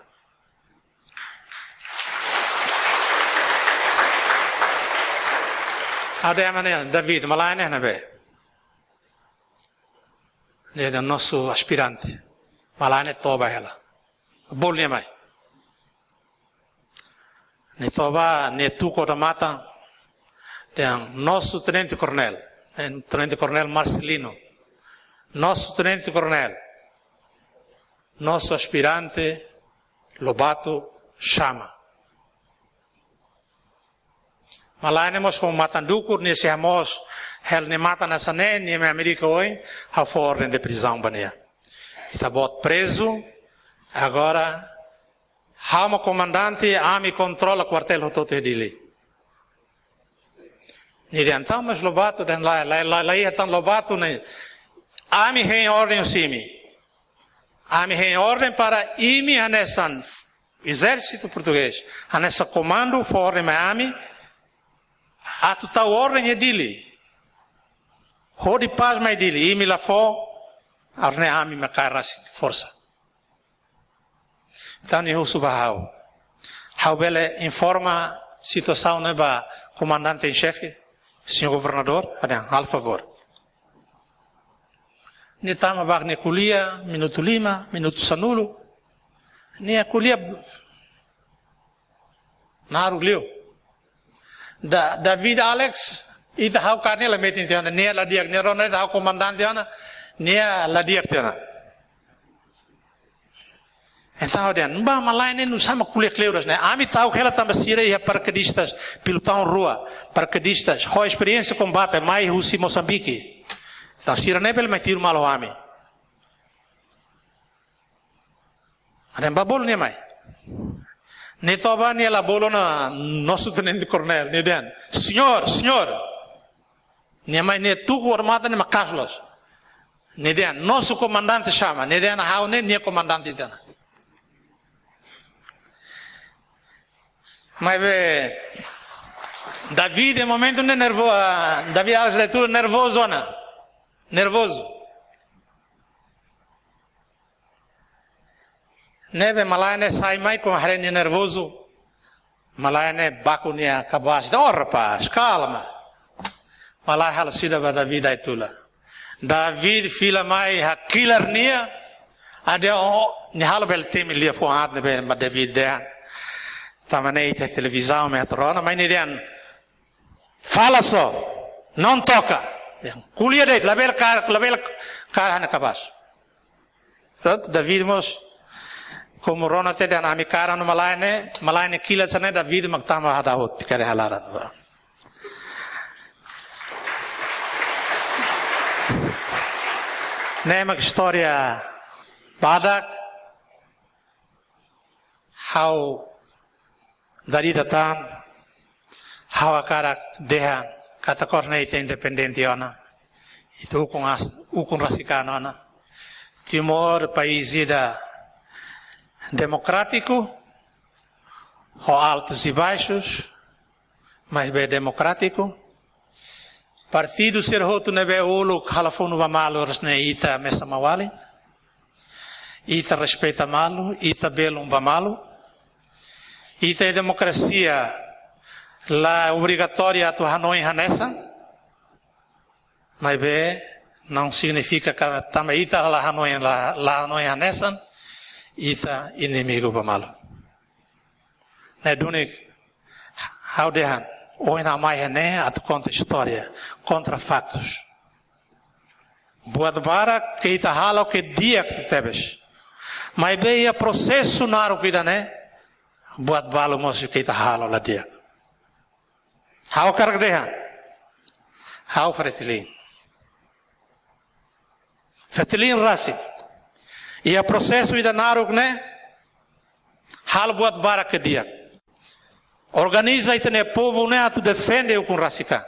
Ha'u dehan: "Mana David, malae ne'e iha ne'ebé?" Nia dehan: "Nosso aspirante." Malae ne'e toba hela. Bolu nia mai. Nia toba, nia tuku odamatan, dehan: "Nosso tenente-coronel." Eh, tenente-coronel Marcelino. "Nosso tenente-coronel, nosso aspirante Lobato chama." Malae ne'e mós ho matan dukur, nia sei hamoos hela nia matan hanesan ne'e, nia mai Amérika oin, ha'u fó orden de prisão ba nia. Ita-boot prezu, agora ha'u mak komandante, ami kontrola kuartél hotu-hotu iha Dili. Nia dehan: "Entaun, mas Lobato?" Dehan: "Lae, lae, lae, lae, entaun Lobato ne'e. Ami hein orden husi imi. Ami hein orden para imi hanesan ezérsitu portugés, hanesan komandu, fó orden mai ami atu tau orden iha Dili. Hodi pás mai Dili, imi la fó, arne ami mak kaer rasik forsa." Entaun, nia husu ba ha'u: "Ha'u bele informa situasaun ne'e ba komandante em xefe, señór governadór?" Ha'u dehan: "Halo favór." Nia tama ba nia ko'alia, minutu lima, minutu sanulu. Nia ko'alia naruk liu. Da-, David Alex, ita, ha'u kaer nia la metin tiha ona, nia la di'ak, nia rona ita ha'u komandante ona, nia la di'ak tiha ona. Entaun, ha'u dehan: "Ba, malae ne'e nu'usá mak ko'alia kleur hanesan ne'e? Ami ta'uk hela tanba sira iha parakedistas, pelotaun rua, parakedistas, ho esperiénsia kombate, mai husi Mosambike. Entaun, sira ne'e bele mai tiru malu ho ami." Ha'u dehan: "Ba bolu nia mai." Nia toba, nia la bolu ona nosso tenente-coronel, nia dehan: "Señór, señór." Nia mai, nia tuku odamatan, nia maka'as loos. Nia dehan, nosso comandante chama. Nia dehan, ha'u ne'e nia komandante ida ona. Maibé, David, iha momentu ne'e nervo-, ah, David Alves Laitula nervozu ona. Nervozu. Ne'ebé malae ne'e sai mai, komu haree nia nervozu, malae ne'e baku nia kabaas, "Oh, rapaz, kalma." Malae halo saida ba David Laitula. David fila mai hakilar nia, ade o, nia halo bele temi liafuan aat ne'ebé mak David dehan. Tanba ne'e iha televizaun mak ita rona, mas nia dehan, "Fala só, não toca." Ko'alia de'it, labele ka-, labele kaer ha'u-nia kabaas. Prontu, David mós, komu rona tiha dehan ami kaer ona malae ne'e, malae ne'e kilar hanesan ne'e, David mak tama hadau hotu, kere halaran. Ne'e mak istória badak, ha'u dala ida tan, ha'u hakarak dehan katak agora ne'e ita independente ona, ita ukun as-, ukun rasik an ona. Timor país ida demokrátiku, ho altos e baixos, maibé demokrátiku. Partidu sira hotu ne'ebé uluk halo funu ba malu, oras ne'e ita mesak malu-alin. Ita respeita malu, ita belun ba malu. Ita iha demokrasia, la obrigatóriu atu hanoin hanesan. Maibé, não signifika katak tanba ita la hanoin, la, la hanoin hanesan, ita inimigu ba malu. Ne'e duni ha'u dehan, ohin ha'u mai iha ne'e atu konta istória, konta faktus. Buat barak ke ita halo ke di'ak tebes. Maibé iha prosesu naruk ida-ne'e, buat balu mós ke ita halo la di'ak. Ha'u hakarak dehan, ha'u Fretilin. Fretilin rasik. Iha prosesu ida naruk ne'e, halo buat barak ke di'ak. Organiza ita-nia povu ne'e atu defende ukun rasik an.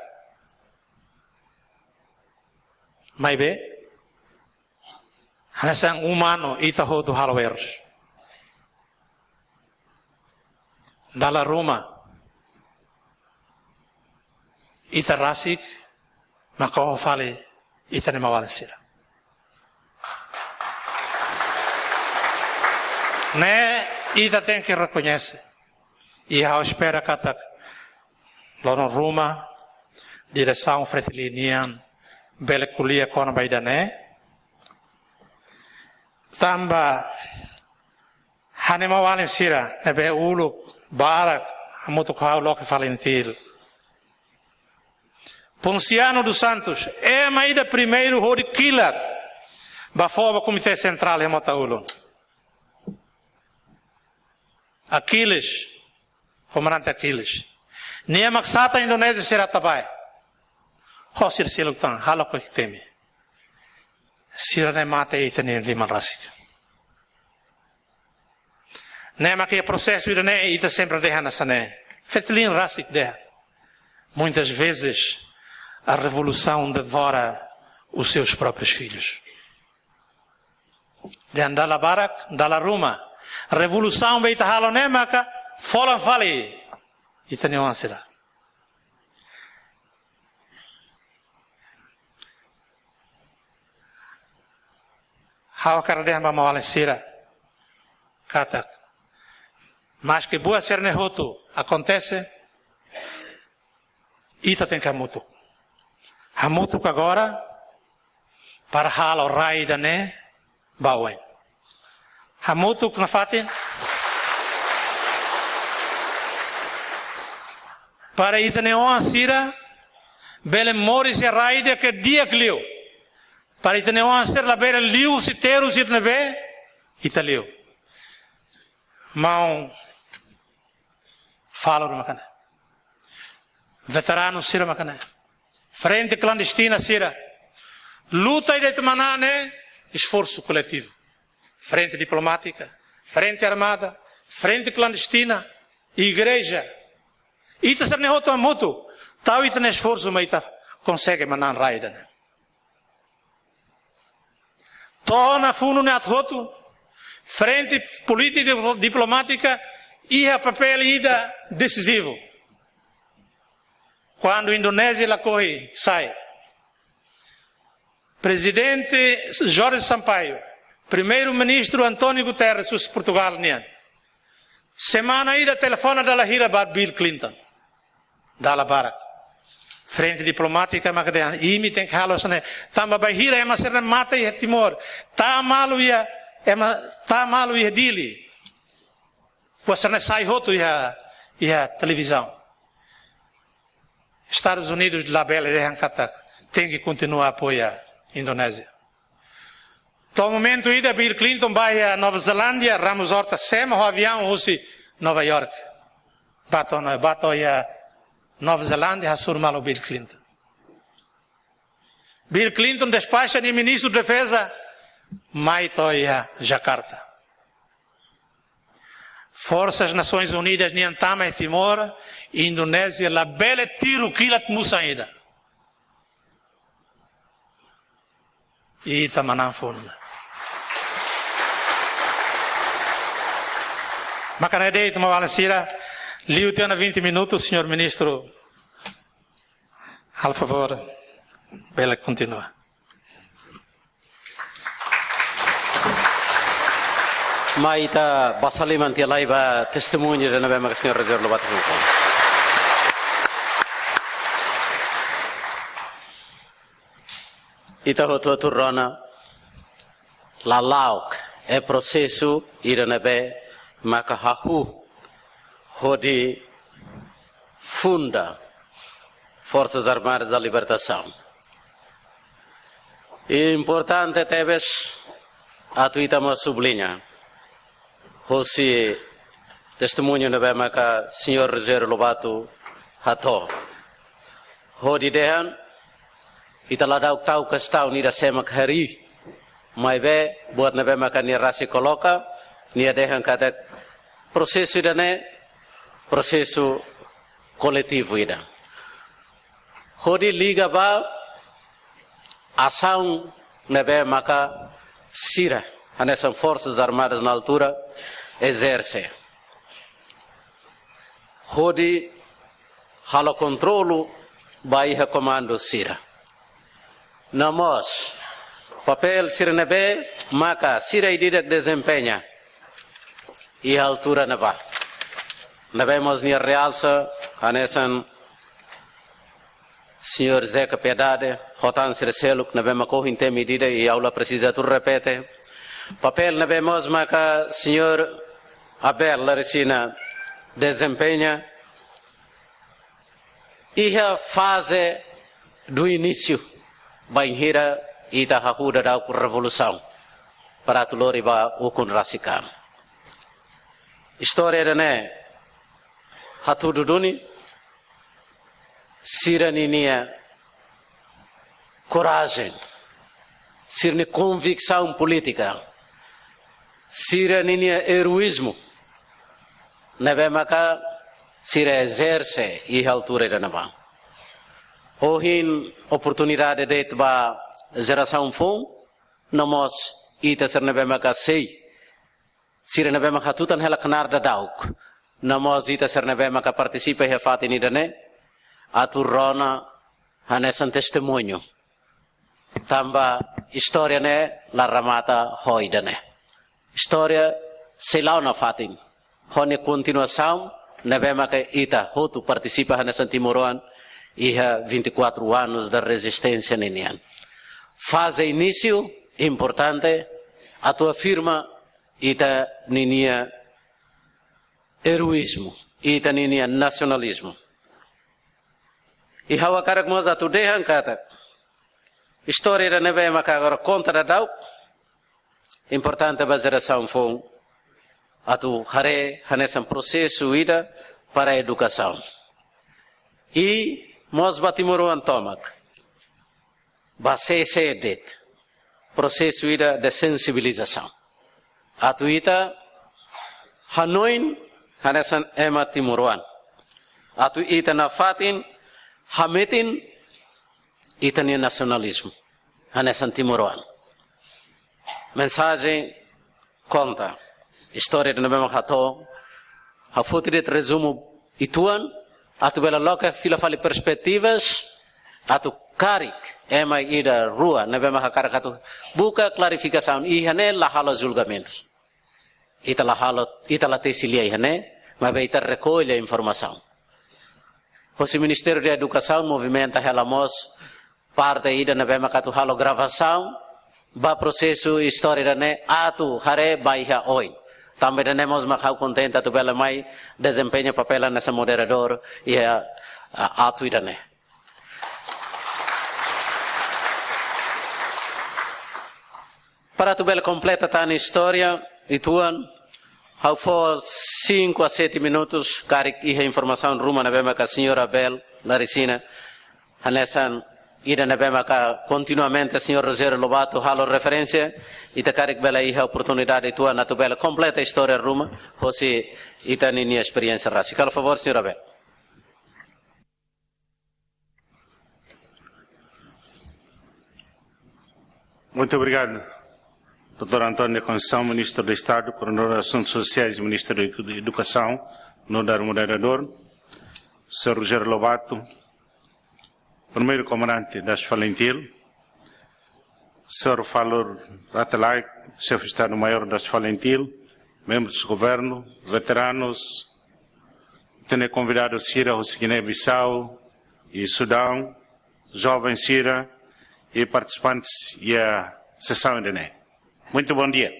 Maibé, hanesan umanu ita hotu halo errus. Dala ruma, ita rasik, maka oho fali ita-nia maun-alin sira. Ne'e ita tenke rekoñese. I ha'u espera katak loron ruma, diresaun Fretilin nian bele ko'alia kona-ba ida-ne'e. Tanba ha'u-nia maun-alin sira ne'ebé uluk barak hamutuk ho ha'u loke Falintil. Ponciano dos Santos, ema ida primeiru hodi kilat ba fó ba Komité Sentrál iha Mota-Ulun. Aquiles, Komandante Aquiles. Nia mak satan Indonézia sira atu bá. Ho sira seluk tan, halo ko temi. Sira-ne'e mate ita-nia liman rasik. Ne'e mak iha prosesu ida-ne'e ita sempre dehan hanesan ne'e. Fretilin rasik dehan. Muitas vezes a revolução devora os seus próprios filhos. Dehan dala barak, dala ruma. Revolusaun be ita halo ne'e maka folan fali ita-nia oan sira. Ha'u hakarak dehan ba maun-alin sira katak, maske buat sira-ne'e hotu akontese, ita tenke hamutuk. Hamutuk agora para halo rai ida-ne'e ba oin. Hamutuk nafatin para ita-nia oan sira bele moris iha rai ida ke di'ak liu. Para ita-nia oan sira labele liu husi terus ita ne'ebé ita liu. Maun Falur maka ne'e. Veteranu sira maka ne'e. Frente klandestina sira. Luta ida ita manán ne'e esforsu koletivu. Frente diplomátika, frente armada, frente klandestina, igreja. Ita sira-ne'e hotu hamutuk. Tau ita-nia esforsu mak ita konsege manán rai ida-ne'e. To'o ona funu ne'e atu hotu, frente polítika diplomátika iha papél ida desizivu. Kuandu Indonézia lakohi sai, Prezidente Jorge Sampaio, Primeiru-Ministru António Guterres husi Portugal nian, semana ida telefona dala hira ba Bill Clinton. Dala barak. Frente diplomátika maka dehan, imi tenke halo hanesan ne'e. Tanba bainhira ema sira mate iha Timor, taa malu iha, ema taa malu iha Dili. Buat sira-ne'e sai hotu iha, iha televizaun. Estadus Unidus labele dehan katak tenke kontinua apoia Indonézia. To'o momentu ida Bill Clinton bá iha Nova Zelándia, Ramos Horta semo ho aviaun husi Nova York. Bá to'o ona, bá to'o iha Nova Zelándia, hasoru malu Bill Clinton. Bill Clinton despaxa nia Ministru Defeza, mai to'o iha Jakarta. Forsas Nasoins Unidas nian tama iha Timor, Indonézia labele tiru kilat musan ida. Ita manán funu. Maka ne'e de'it, maun-alin sira, liu tiha ona vinte minutos, señór Ministru, halo favór, bele kontinua. Mai ita basa liman tiha lai ba testemuñu ida ne'ebé maka señór Rogério Lobato fó. Ita hotu-hotu rona lala'ok iha prosesu ida ne'ebé maka hahú hodi funda Forças Armadas da Libertação. Importante tebes atu ita mós subliña husi testemuñu ne'ebé maka señór Rogério Lobato hato'o. Hodi dehan, ita la da'uk tau kestaun ida sé mak harii. Maibé, buat ne'ebé maka nia rasik koloka, nia dehan katak prosesu ida-ne'e, prosesu koletivu ida. Hodi liga ba asaun ne'ebé maka sira, hanesan Forças Armadas na altura, ezerse. Hodi halo kontrolu ba iha komandu sira. No mós, papél sira ne'ebé maka sira ida-idak dezempeña iha altura ne'ebá. Ne'ebé mós nia realsa, hanesan señór Zeca Piedade, ho tan sira seluk, ne'ebé maka ohin temi ida-idak, i ha'u la presiza atu repete. Papél ne'ebé mós maka señór Abel Laresina dezempeña iha faze do início, bainhira ita hahú daudauk revolusaun, para atu lori ba ukun rasik an. Istória ida-ne'e hatudu duni sira ninia korajen, sira-nia konviksaun polítika, sira ninia eroízmu ne'ebé maka sira ezerse iha altura ida ne'ebá. Ohin oportunidade de'it ba jerasaun foun, no mós ita sira ne'ebé maka sei, sira ne'ebé maka hatutan hela knaar daudauk, no mós ita sira ne'ebé maka partisipa iha fatin ida-ne'e, atu rona hanesan testemuñu. Tanba istória ne'e la remata ho ida-ne'e. Istória sei la'o nafatin. Ho nia kontinuasaun ne'ebé maka ita hotu partisipa hanesan timoroan iha vinte e quatro anos da resistência ninian. Faze inísiu importante atu afirma ita ninia eroízmu, ita ninia nasionalizmu. I ha'u hakarak mós atu dehan katak istória ida ne'ebé maka agora konta daudauk, importante ba jerasaun foun atu haree hanesan prosesu ida para edukasaun. I mós ba timoroan tomak, ba sé-sé de'it, prosesu ida de sensibilizasaun. Atu ita hanoin hanesan ema timoroan. Atu ita nafatin hametin ita-nia nasionalizmu hanesan timoroan. Mensajen konta istória ida ne'ebé mak hato'o, ha'u foti de'it rezumu uitoan, atu bele loke fila fali perspetivas, atu karik ema ida rua ne'ebé mak hakarak atu buka klarifikasaun iha ne'e la halo julgamentu. Ita la halo, ita la tesi lia iha ne'e, maibé ita rekolle informasaun. Hosi Ministériu Edukasaun movimenta hela mós parte ida ne'ebé mak atu halo gravasaun ba prosesu istória ida-ne'e atu haree ba iha oin. Tanba ida-ne'e mós mak ha'u kontente atu bele mai dezempeña papél hanesan moderadór iha, ah, atu ida-ne'e. Para atu bele kompleta tan istória uitoan, ha'u fó cinco a sete minutos, karik iha informasaun ruma ne'ebé maka señora Bel Larisina, hanesan ida ne'ebé maka kontinuamente señór Rogério Lobato halo referénsia, ita karik bele iha oportunidade uitoan atu bele kompleta istória ruma, hosi ita-nia esperiénsia rasik. Halo favór, señora Bel. Muito obrigado, doutor António da Conceição, Ministro de Estado, Coordenador de Assuntos Sociais e Ministro de Edu-, de Educação, no dar moderador, senhor Rogério Lobato, Primeiro Comandante das FALINTIL, senhor Falur Rate Laek, Chefe Estado-Maior das FALINTIL, membros do governo, veteranos, ita-nia konvidadu sira husi Guiné-Bissau e Sudão, joven sira e partisipantes iha sesaun ida-ne'e. Muito bom dia.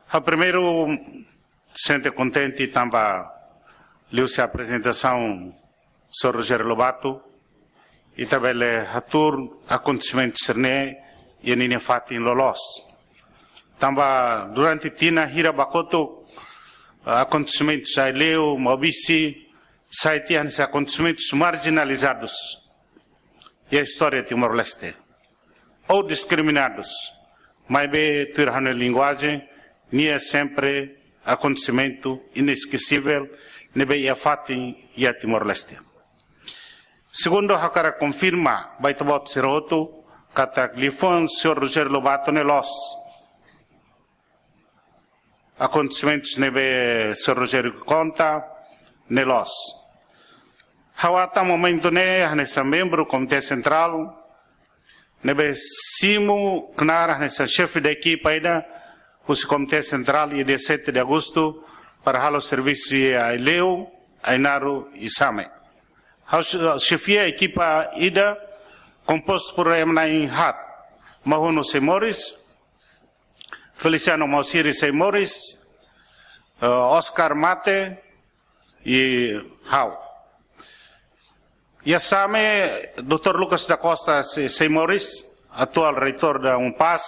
Ha'u primeiru sente kontente tanba liuhusi aprezentasaun señór Rogério Lobato, ita bele hatuur akontesimentu sira-ne'e iha ninia fatin loloos. Tanba durante tinan hira ba kotuk, akontesimentu Aileu, Maubisse, sai tiha hanesan akontesimentus marjinalizadus iha istória Timor-Leste, ou diskriminadus, maibé tuir ha'u-nia linguajen, nia sempre akontesimentu inesquecível ne'ebé iha fatin iha Timor-Leste. Segundu, hakarak konfirma ba ita-boot sira hotu katak liafuan señór Rogério Lobato ne'e loos. Akontesimentus ne'ebé señór Rogério konta ne'e loos. Ha'u ata momentu ne'e hanesan membru Komité Sentrál ne'ebé simu knaar hanesan xefe da ekipa ida husi Komité Sentrál iha dia sete de Agostu para halo servisu iha Aileu, Ainaro i Same. Ha'u xe-, xefia ekipa ida kompostu por ema na'in haat, Mahuno Sei Moris, Feliciano Mausiri Sei Moris, eh, Oscar Mate i ha'u. Iha Same, doutór Lucas da Costa Sei, Sei Moris, atuál reitór da UNPAZ,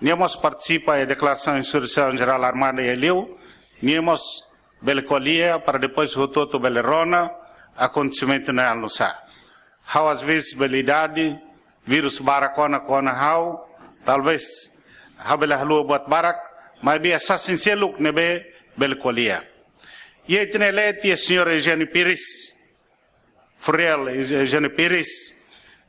nia mós partisipa iha deklarasaun insurreisaun jerál armada iha Aileu, nia mós bele ko'alia para depois hotu-hotu bele rona akontesimentu ne'e oinsá. Ha'u às vezes bele idade, vírus barak kona, kona ha'u, talvés ha'u bele haluha buat barak, maibé hanesan seluk ne'ebé bele ko'alia. Iha ita-nia leet iha señór Eugênio Pires, Furiel Eugênio Pires,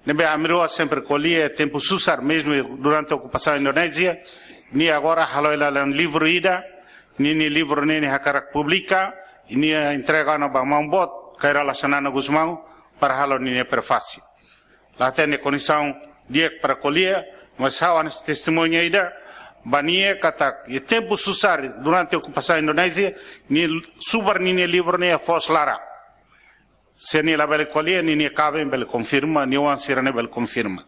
ne'ebé ami rua sempre ko'alia, tempu susar mezmu durante okupasaun Indonézia, nia agora halo hela livru ida, ninia livru ne'e nia hakarak publika, i nia entrega ona ba maun boot, Kay Rala Xanana Gusmão, para halo ninia prefásiu. La hatene kondisaun di'ak para ko'alia, mas ha'u hanesan testemuña ida ba nia katak iha tempu susar durante okupasaun Indonézia, nia subar ninia livru ne'e iha foos laran. Se nia labele ko'alia, ninia kaben bele konfirma, nia oan sira-ne'e bele konfirma.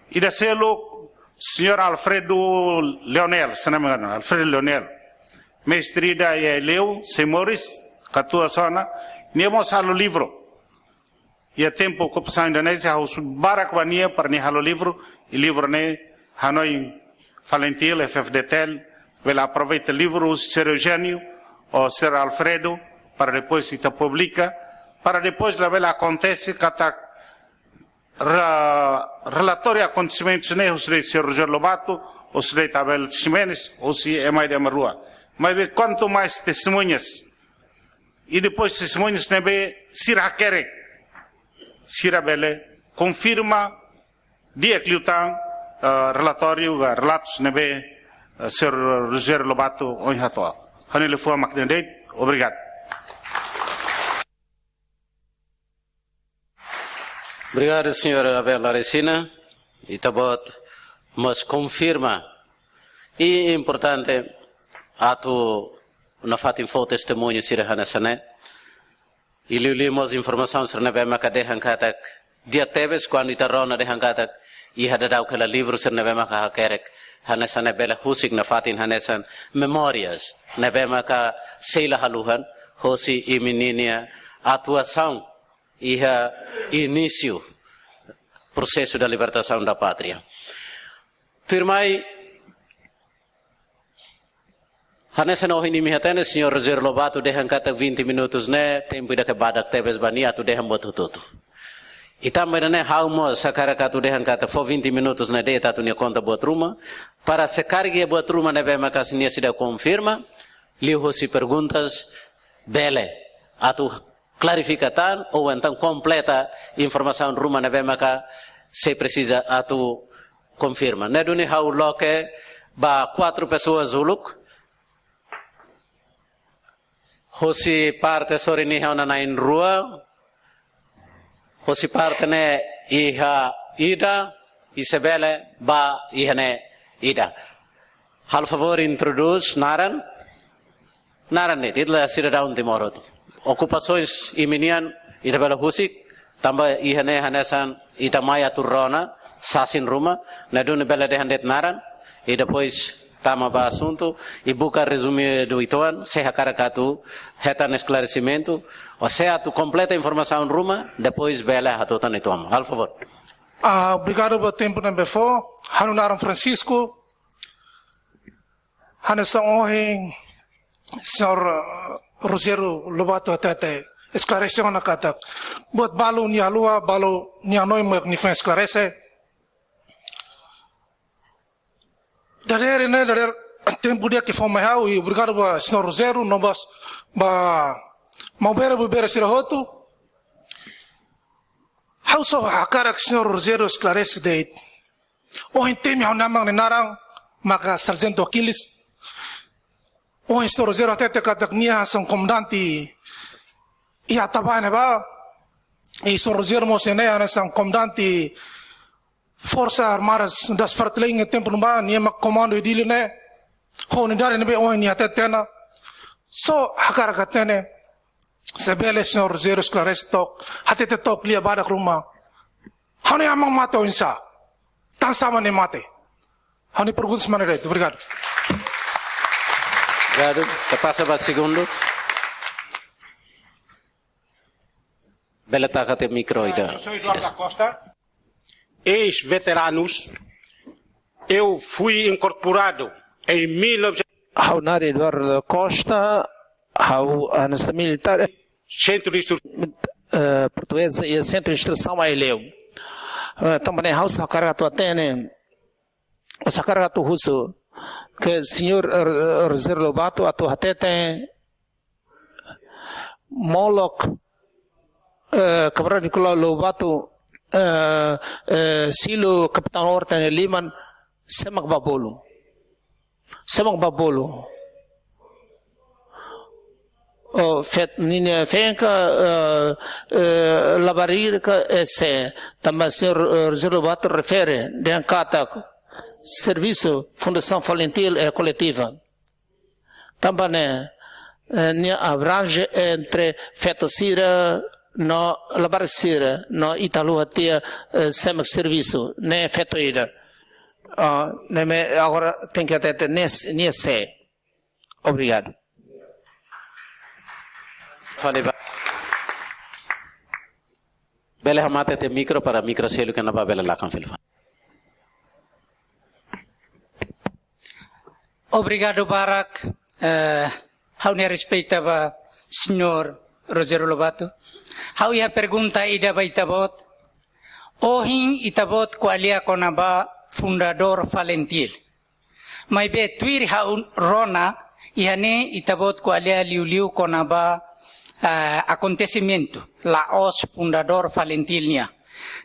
Ida seluk, señór Alfredo Leonel, se não me engano, Alfredo Leonel, mestre ida iha Aileu, Sei Moris, katuas ona, nia mós halo livru. Iha tempu okupasaun Indonézia, ha'u husu barak ba nia para nia halo livru, i livru ne'e hanoin FALINTIL, F F D T L, bele aproveita livru husi señór Eugênio ou señór Alfredo, para depois ita publika, para depois labele akontese katak re-, relatóriu akontesimentus ne'e husi de'it señór Rogério Lobato, husi de'it Abel Ximenes, husi ema ida ema rua. Maibé quanto mais testemuñas, i depois testemuñas ne'ebé sira hakerek, sira bele konfirma di'ak liután eh, relatóriu, eh, relatus ne'ebé, eh, señór Rogério Lobato ohin hato'o. Ha'u-nia liafuan mak ne'e de'it, obrigadu. Obrigadu, señór Abel Laresina. Ita-boot mós konfirma. I importante atu nafatin fó testemuñu sira hanesan ne'e. I liuliu mós informasaun sira ne'ebé maka dehan katak di'ak tebes kuandu ita rona dehan katak iha daudauk hela livru sira ne'ebé maka hakerek hanesan ne'e bele husik nafatin hanesan memórias ne'ebé maka sei la haluha hosi imi-nia atuasaun iha inísiu prosesu da libertasaun da pátria. Tuirmai, hanesan ohin imi hatene, señór Rogério Lobato dehan katak vinte minutus ne'e tempu ida ke badak tebes ba nia atu dehan buat hotu-hotu. I tanba ida-ne'e ha'u mós hakarak atu dehan katak fó vinte minutus ne'e de'it atu nia konta buat ruma, para se karik iha buat ruma ne'ebé maka nia seidauk konfirma, liuhosi perguntas bele atu klarifika tan, ou entaun kompleta informasaun ruma ne'ebé maka sei presiza atu konfirma. Ne'e duni ha'u loke ba kuatru pesoas uluk, hosi parte sorin iha ona na'in-rua, hosi parte ne'e iha ida, i se bele ba iha ne'e ida. Halo favór introdús naran, naran ne'e, ita sidadaun Timor hotu. Okupasoens imi-nian, ita bele husik, tanba iha ne'e hanesan ita mai atu rona sasin ruma, ne'e duni bele dehan de'it naran, i depois tama ba asuntu, i buka rezumidu uitoan, se hakarak atu hetan esklaresimentu, ou se atu kompleta informasaun ruma, depois bele hato'o tan uitoan. Halo favór. Ah, obrigadu ba tempu ne'ebé fó. Ha'u-nia naran Francisco. Hanesan ohin señór, eh, Rogério Lobato hatete, esklarese ona katak buat balu nia haluha, balu nia hanoin mak nia foin esklarese. Dadeer ne'e, dadeer tempu di'ak ke fó mai ha'u, i obrigadu ba señór Rogério, no mós ba maubere buibere sira hotu. Ha'u só hakarak señór Rogério esklarese de'it. Ohin temi ha'u-nia aman nia naran maka Sarjento Aquiles. Ohin señór Rogério hatete katak nia hanesan komandante iha Atabae ne'ebá. I señór Rogério mós ne'e hanesan komandante Forsa Armadas das Fartlek iha tempu ne'ebá, nia mak komandu iha Dili ne'e. Ho unidade ne'ebé ohin nia hatete ona. Só hakarak hatene, se bele señór Rogério esklarese took, hatete took lia badak ruma. Ha'u-nia aman mate oinsá? Tansá mak nia mate? Ha'u-nia pergunta mak ne'e de'it. Obrigadu. Obrigadu. Ita pasa ba segundu. Bele taka tiha mikro ida. Ah, eu sou Eduardo da Costa, ex-veteranos. Eu fui incorporado em mil novecentos. Ha'u naran Eduardo da Costa, ha'u hanesan militár. Centro de instru- eh, portuguesa e centro de instrução Aileu. Eh, tanba ne'e ha'u só hakarak atu hatene, ha'u só hakarak atu husu, ke señór, eh, Rogério Lobato atu hatete, molok, eh, kamarada Nicolau Lobato, eh, eh, Silo, Kapitaun Horta ne'e liman, sé mak bá bolu. Sé mak bá bolu. O fet-, ninia feen ka, eh, eh, labarik ka, eh, sé. Tanba señór, eh, Rogério Lobato refere, dehan katak servisu Fundasaun Falintil é koletiva. Tanba ne'e, eh, nia abranje entre feto sira no labarik sira, no ita haluha tiha, eh, sé mak servisu, ne'e feto ida. Ah, ne'e mak agora tenke hatete nia, nia sé. Obrigadu. Fali ba. Bele hamate tiha mikro para mikro seluk iha ne'ebá bele lakan fila fali. Obrigadu barak, eh, ha'u-nia respeitu ba señór Rogério Lobato. Ha'u iha pergunta ida ba ita-boot. Ohin ita-boot ko'alia kona-ba fundadór Falintil. Maibé tuir ha'u rona, iha ne'e ita-boot ko'alia liuliu kona-ba, eh, akontesimentu, la'ós fundadór Falintil nian.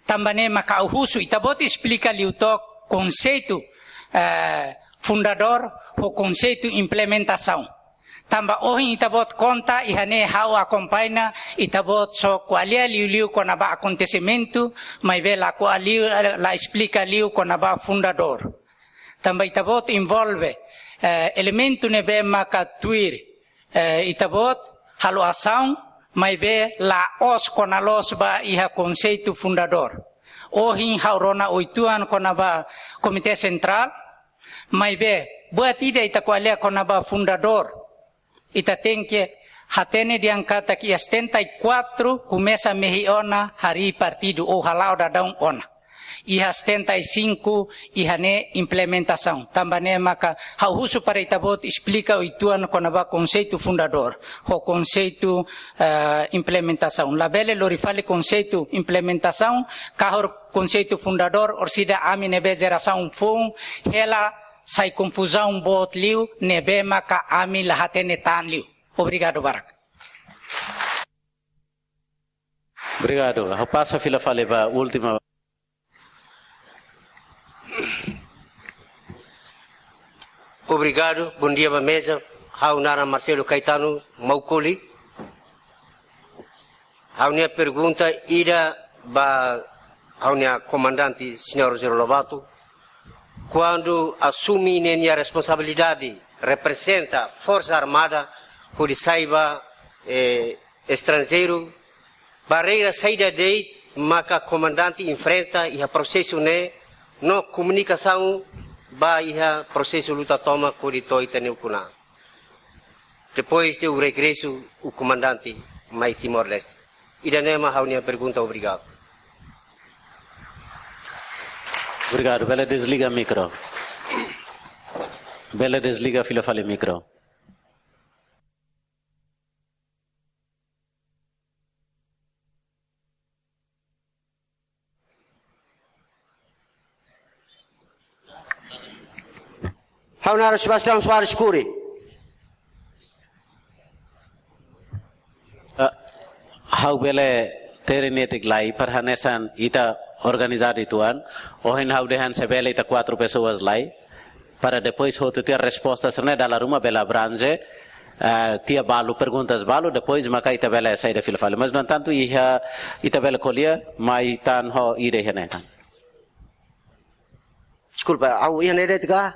Tanba ne'e maka ha'u husu, ita-boot esplika liu took konseitu, eh, fundadór ho konseitu implementasaun. Tanba ohin ita-boot konta, iha ne'e ha'u akompaña, ita-boot só ko'alia liuliu kona-ba akontesimentu, maibé la ko'alia, la esplika liu kona-ba fundadór. Tanba ita-boot envolve, eh, elementu ne'ebé maka tuir, eh, ita-boot halo asaun, maibé la'ós kona loos ba iha konseitu fundadór. Ohin ha'u rona uitoan kona-ba Komité Sentrál, maibé buat ida ita ko'alia kona-ba fundadór, ita tenke hatene dehan katak iha setenta e quatro komesa mehi ona harii partidu ou hala'o daudaun ona. Iha setenta e cinco iha ne'e implementasaun. Tanba ne'e maka ha'u husu para ita-boot esplika uitoan kona-ba konseitu fundadór ho konseitu, eh, implementasaun. Labele lori fali konseitu implementasaun, kahur konseitu fundadór, orsida ami ne'ebé jerasaun foun hela sai konfuzaun boot liu, ne'ebé maka ami la hatene tan liu. Obrigadu barak. Obrigadu. Ha'u pasa fila fali ba última. Obrigadu. Bondia ba meza. Ha'u naran Marcelo Caetano Maukoli. Ha'u-nia pergunta ida ba ha'u-nia komandante, señór Rogério Lobato, kuandu asume ninia responsabilidade reprezenta Forsa Armada hodi sai ba, eh, estranjeiru, barreira saida de'it maka komandante enfrenta iha prosesu ne'e no komunikasaun ba iha prosesu luta tomak hodi to'o ita-nia ukun-an. Depois de o regresso, o comandante mai Timor-Leste. Ida-ne'e mak ha'u-nia pergunta, obrigadu. Obrigadu, bele desliga mikro. Bele desliga fila fali mikro. Ha'u naran Sebastião Soares Cury. Ah, ha'u bele tuir netik lai, para hanesan ita organizadu uitoan, ohin ha'u dehan se bele ita quatro pessoas lai, para depois hotu tiha resposta sira-ne'e dala ruma bele abrange, eh, tiha balu, perguntas balu, depois maka ita bele saida fila fali. Mas, no entantu, iha, ita bele ko'alia, mai tan ho ida iha ne'e tan. Deskulpa, ha'u iha ne'e de'it ka?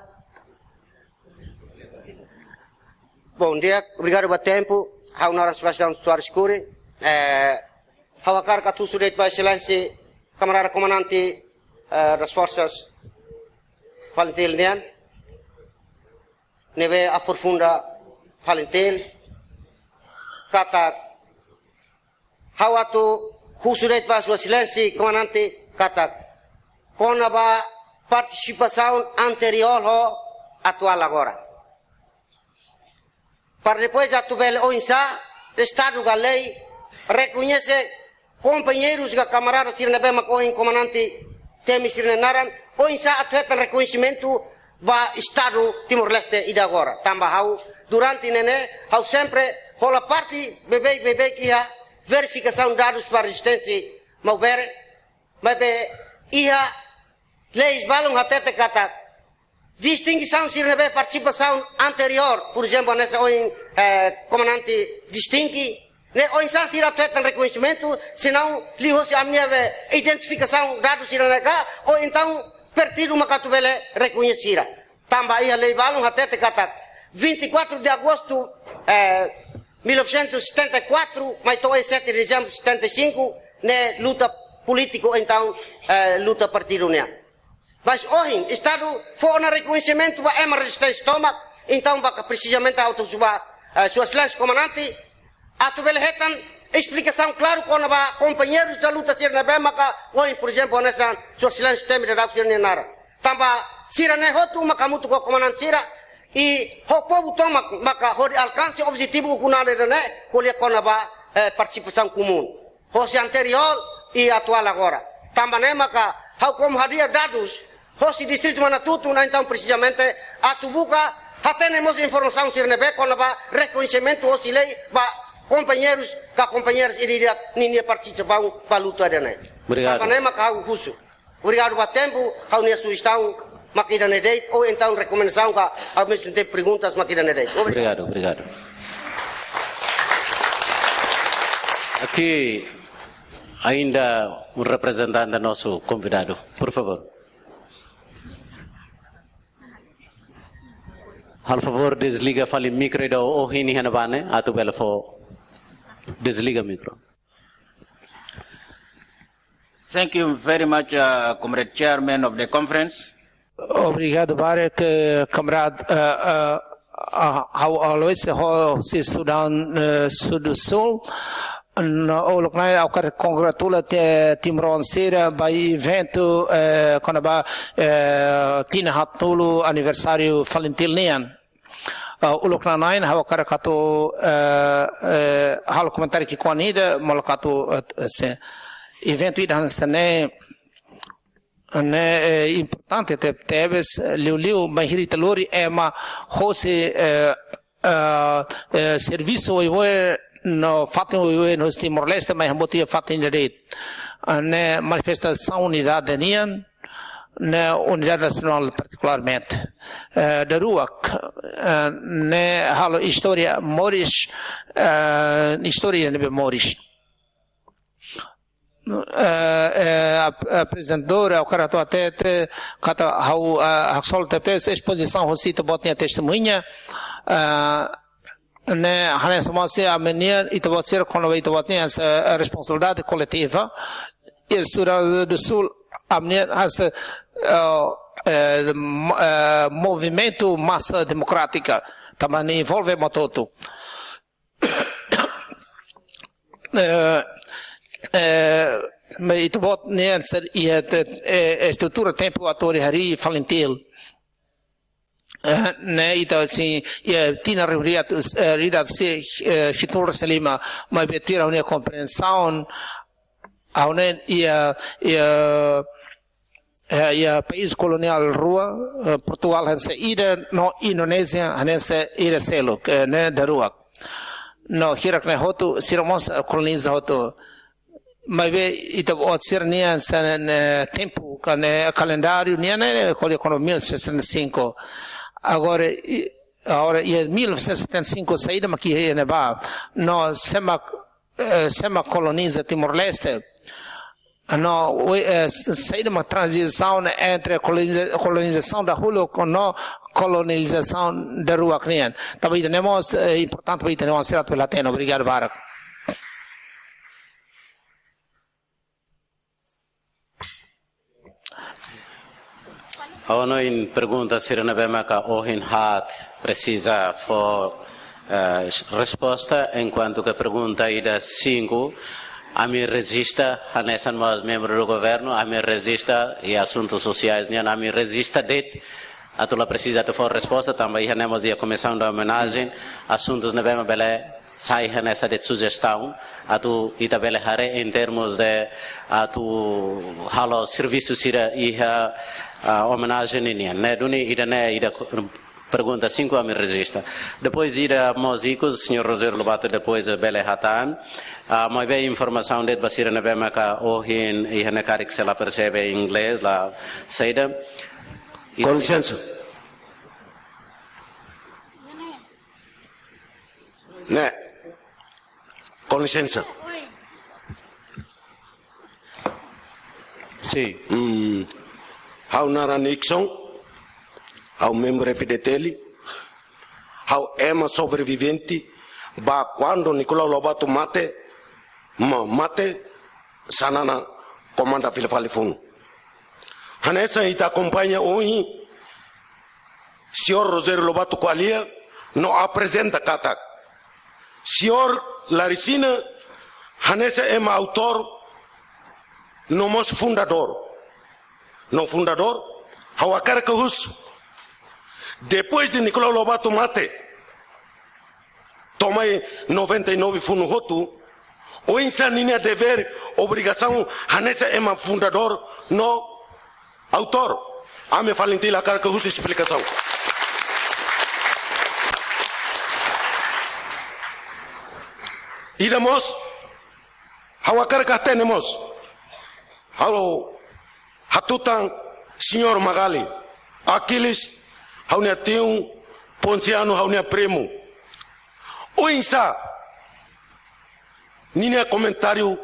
Bondia, obrigadu ba tempu. Ha'u naran Sebastião Soares Cury. Eh, ha'u hakarak atu husu de'it ba Exelénsia, kamarada komandante, eh, das Forças FALINTIL nian, ne'ebé aprofunda FALINTIL, katak ha'u atu husu de'it ba Sua Exelénsia komandante katak kona-ba partisipasaun anteriór ho atuál agora. Para depois atu bele oinsá Estadu ka lei rekoñese kompañeirus ka kamarada sira ne'ebé mak ohin komandante temi sira-nia naran, oinsá atu hetan rekoñesimentu ba Estadu Timor-Leste ida agora. Tanba ha'u, durante ne'e ne'e, ha'u sempre hola parte beibeik beibeik iha verifikasaun dadus ba rezisténsia Maubere, maibé iha leis balun hatete katak distinsaun sira ne'ebé partisipasaun anteriór, por ezemplu, hanesan ohin, eh, komandante distinge, ne'e oinsá sira atu hetan rekoñesimentu, se não liuhosi ami-nia be identifikasaun dadus sira-ne'e ka, ou entaun partidu maka atu bele rekoñese sira. Tanba iha lei balun hatete katak vinte e quatro de agosto, eh, mil novecentos e setenta e quatro, mai to'o sete de dezembro de setenta e cinco, ne'e luta polítiku, entaun, eh, luta partidu nian. Mas ohin, Estadu fó ona rekoñesimentu ba ema rezisténsia tomak, entaun ba ka precisamente ha'u atu husu ba, eh, Sua Exelénsia komandante, atu bele hetan esplikasaun klaru kona-ba kompañeirus da luta sira ne'ebé maka ohin, por ezemplu, hanesan Sua Exelénsia temi daudauk sira-nia naran. Tanba sira-ne'e hotu maka hamutuk ho komandante sira, i ho povu tomak maka hodi alkansa objetivu ukun-an ida-ne'e, ko'alia kona-ba, eh, partisipasaun komún. Hosi anteriór i atuál agora. Tanba ne'e maka ha'u komu hadi'a dadus hosi distritu Manatuto, no entaun precisamente atu buka hatene mós informasaun sira ne'ebé kona-ba rekoñesimentu hosi lei ba kompañeirus ka kompañeiras ida-idak ninia partisipasaun ba luta ida-ne'e. Obrigadu. Tanba ne'e maka ha'u husu. Obrigadu ba tempu, ha'u-nia sujestaun, mak ida-ne'e de'it, ou entaun rekomendasaun ka, ao mesmo tempo perguntas mak ida-ne'e de'it. Obrigadu. Obrigadu, obrigadu. Aqui ainda um representante do nosso convidado, por favor. Halo favór, desliga fali mikro ida ohin iha ne'ebá ne'e, atu bele fó, desliga mikro. Thank you very much, uh, Comrade Chairman of the conference. Obrigadu barak, eh, kamarada, eh, eh, ah, ha'u Aloysio, ha'u husi Sudão, eh, Sul do Sul. No, uluknanain ha'u hakarak kongratula te, timoroan sira ba eventu, eh, kona-ba, eh, tinan haatnulu aniversáriu FALINTIL nian. Ah, uluknanain ha'u hakarak atu, eh, eh, halo komentáriu ki'ikoan ida, molok atu, eh, se eventu ida hanesan ne'e, ne'e, eh, importante te-, tebes, eh, liuliu bainhira ita lori ema hosi, eh, eh, eh, servisu oioin no fatin oioin hosi Timor-Leste, mai hamutuk iha fatin ida de'it. Ah, ne'e manifestasaun unidade nian, ne'e unidade nasionál partikularmente. Eh, daruak, eh, ne'e halo istória moris, eh, istória ne'ebé moris. Eh, eh, ap-, aprezentadór, ha'u hakarak atu hatete katak ha'u, eh, haksolok tebes espozisaun hosi ita-boot nia testemuña, eh, ne'e hanesan mós ami-nia, ita-boot sira kona-ba ita-boot nia, eh, responsabilidade koletiva, iha Sudão do Sul, ami-nia hanesan, eh, eh, mo-, eh, movimentu masa demokrátika, tanba ne'e envolve ema hotu. Eh, eh, maibé ita-boot nian sira iha te-, eh, estrutura tempu atu harii FALINTIL. Eh, ne'e ita sei, eh, tinan rihun hitu, eh, rihun hitu atus, eh, hitunulu resin lima, maibé tuir ha'u-nia komprensaun, ha'u ne'e iha, iha, eh, iha país koloniál rua, eh, Portugál hanesan ida no Indonézia hanesan ida seluk, eh, ne'e daruak. No hirak ne'e hotu, sira mós, eh, koloniza hotu. Maibé ita-boot sira-nia hanesan, eh, tempu, ka ne'e kalendáriu nian ne'e, ko'alia kona-ba mil novecentos e setenta e cinco. Agora, i-, agora, iha mil novecentos e setenta e cinco, saida mak iha ne'ebá? No sé mak, eh, sé mak koloniza Timor-Leste? No, o, eh, s-, saida mak tranzisaun entre koloniza-, kolonizasaun dahuluk no kolonizasaun daruak nian? Tanba ida-ne'e mós, eh, importante ba ita-nia oan sira atu bele hatene. Obrigadu barak. Ha'u hanoin pergunta sira ne'ebé maka ohin haat presiza fó, eh, resposta, enkuantu ke pergunta ida cinco, ami rejista, hanesan mós membru do governu, ami rejista, iha asuntus sosiais nian, ami rejista de'it, atu la presiza atu fó resposta, tanba iha ne'e mós iha Comissão da Homenagem, asuntus ne'ebé mak bele sai hanesan de'it sujestaun, atu ita bele haree em termos de atu halo servisu sira iha, ah, omenajen nian. Ne'e duni ida-ne'e, ida ku-, pergunta cinco ami rejista. Depois ida mós ikus, señór Rogério Lobato, depois bele hatán. Ah, maibé informasaun de'it ba sira ne'ebé maka ohin iha ne'e karik sei la persebe inglés, la saida. Com licença. Ne'e. Com licença. Sim. Hum, ha'u naran Nixon, ha'u membru F D T L, ha'u ema sobrevivente ba kuandu Nicolau Lobato mate, ma-, mate, Xanana komanda fila fali funu. Hanesan ita akompaña ohin, señór Rogério Lobato ko'alia no aprezenta katak señór Laricina hanesan ema autór no mós fundadór. No fundadór, ha'u hakarak husu. Depois de Nicolau Lobato mate, to'o mai noventa e nove funu hotu, oinsá ninia devér, obrigasaun hanesan ema fundadór no autór? Ami FALINTIL hakarak husu esplikasaun. Ida mós, ha'u hakarak hatene mós. Ha'u hatutan señór Magalhães. Aquiles, ha'u-nia tiu, Ponciano, ha'u-nia primu. Oinsá ninia komentáriu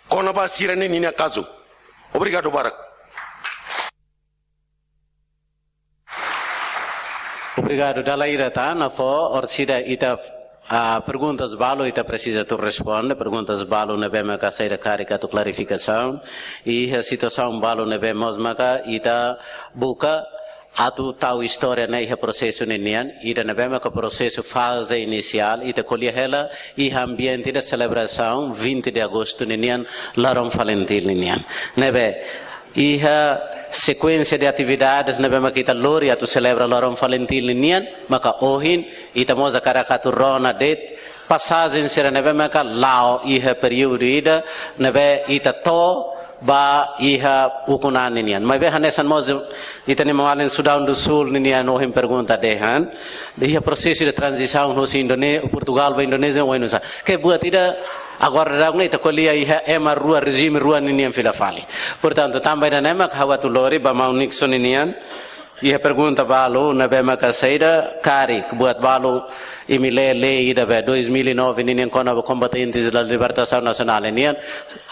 kona-ba sira-ne'e ninia kazu. Obrigadu barak. Obrigadu. Dala ida tan, fó orsida ita, ah, perguntas balu ita presiza atu responde, perguntas balu ne'ebé maka saida karik atu klarifikasaun, i iha situasaun balu ne'ebé mós maka ita buka atu tau istória ne'e iha prosesu ninian, ida ne'ebé maka prosesu faze inisiál, ita ko'alia hela iha ambiente da selebrasaun vinte de agosto ninian, Loron Falintil ninian. Ne'ebé, iha sekuénsia de atividades ne'ebé maka ita lori atu selebra Loron Falintil ninian, maka ohin ita mós hakarak atu rona de'it pasajen sira ne'ebé maka la'o iha períodu ida ne'ebé ita to'o ba iha ukun-an ninian. Maibé hanesan mós ita-nia maun-alin Sudaun do Sul ninian ohin pergunta dehan, iha prosesu de tranzisaun husi Indone-, Portugal ba Indonézia, oinsá. Ke buat ida agora daudaun ne'e ita ko'alia iha ema rua, rejime rua ninian fila fali. Portantu, tanba ida-ne'e mak ha'u atu lori ba maun Nixon ninian, iha pergunta balu ne'ebé maka saida karik buat balu imi lee lei ida be dois mil e nove ninian kona-ba kombatentes da libertasaun nasionál ninian,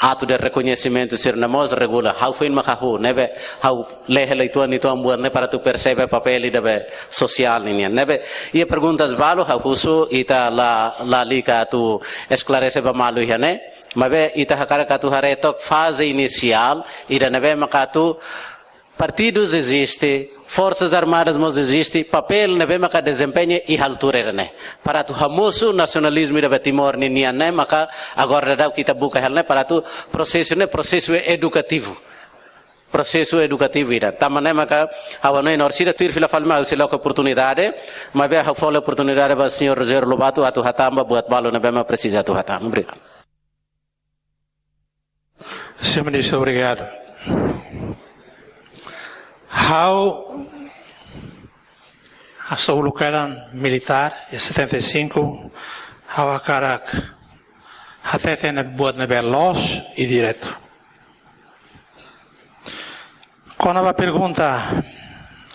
atu de rekoñesimentu sira-ne'e mós regula. Ha'u foin mak hahú, ne'ebé ha'u lee hela uitoan-uitoan buat ne'e para atu persebe papél ida be sosiál ninian. Ne'ebé iha perguntas balu ha'u husu ita la, lalika atu esklarese ba malu iha ne'e. Maibé ita hakarak atu haree took faze inisiál ida ne'ebé maka atu partidus eziste, forsas armadas mós eziste, papél ne'ebé maka dezempeña iha altura ida-ne'e. Para atu hamosu nasionalizmu ida be Timor ninian ne'e, maka agora daudaun ita buka hela ne'e, para atu prosesu ne'e, prosesu edukativu. Prosesu edukativu ida. Tanba ne'e maka ha'u hanoin orsida tuir fila fali mak ha'u sei loke oportunidade, maibé ha'u fó hela oportunidade ba señór Rogério Lobato atu hatán ba buat balu ne'ebé mak presiza atu hatán. Obrigadu. Señór Ministru, obrigadu. Ha'u, hanesan uluk kedan militár, iha setenta e cinco, ha'u hakarak hatete ne'e buat ne'ebé loos i diretu. Kona-ba pergunta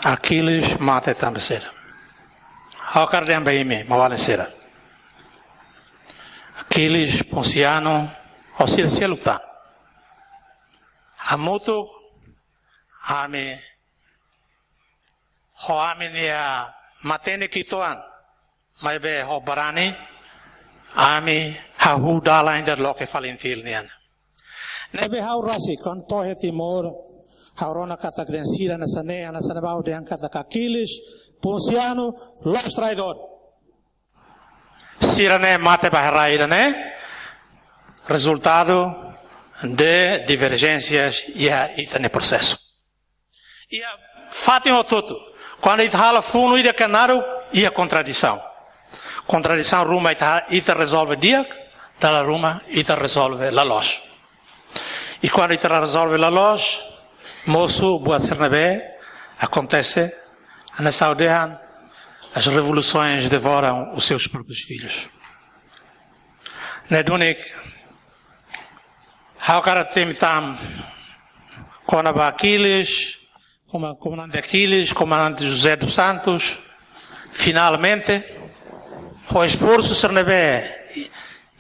Aquiles mate tanba saida. Ha'u hakarak dehan ba imi, maun-alin sira. Aquiles, Ponciano, ho sira seluk tan. Hamutuk, ami, ho ami-nia matenek uitoan, maibé ho barani, ami hahú dalan ida loke Falintil nian. Ne'ebé ha'u rasik, kuandu to'o iha Timor, ha'u rona katak dehan sira hanesan ne'e, hanesan ne'e bau dehan katak Aquiles, Ponciano, loos traidór. Sira-ne'e mate ba rai ida-ne'e, rezultadu de diverjénsias iha ita-nia prosesu. Iha fatin hotu-hotu. Kuandu ita halo funu ida ka naruk, iha kontradisaun. Kontradisaun ruma ita, ita rezolve di'ak, dala ruma ita rezolve la loos. I kuandu ita rezolve la loos, mosu buat sira ne'ebé akontese, hanesan ha'u dehan, as revoluções devoram os seus próprios filhos. Ne'e duni, ha'u hakarak temi tan kona-ba Aquiles, koma-, komandante Aquiles, komandante José dos Santos, finalmente, ho esforsu sira ne'ebé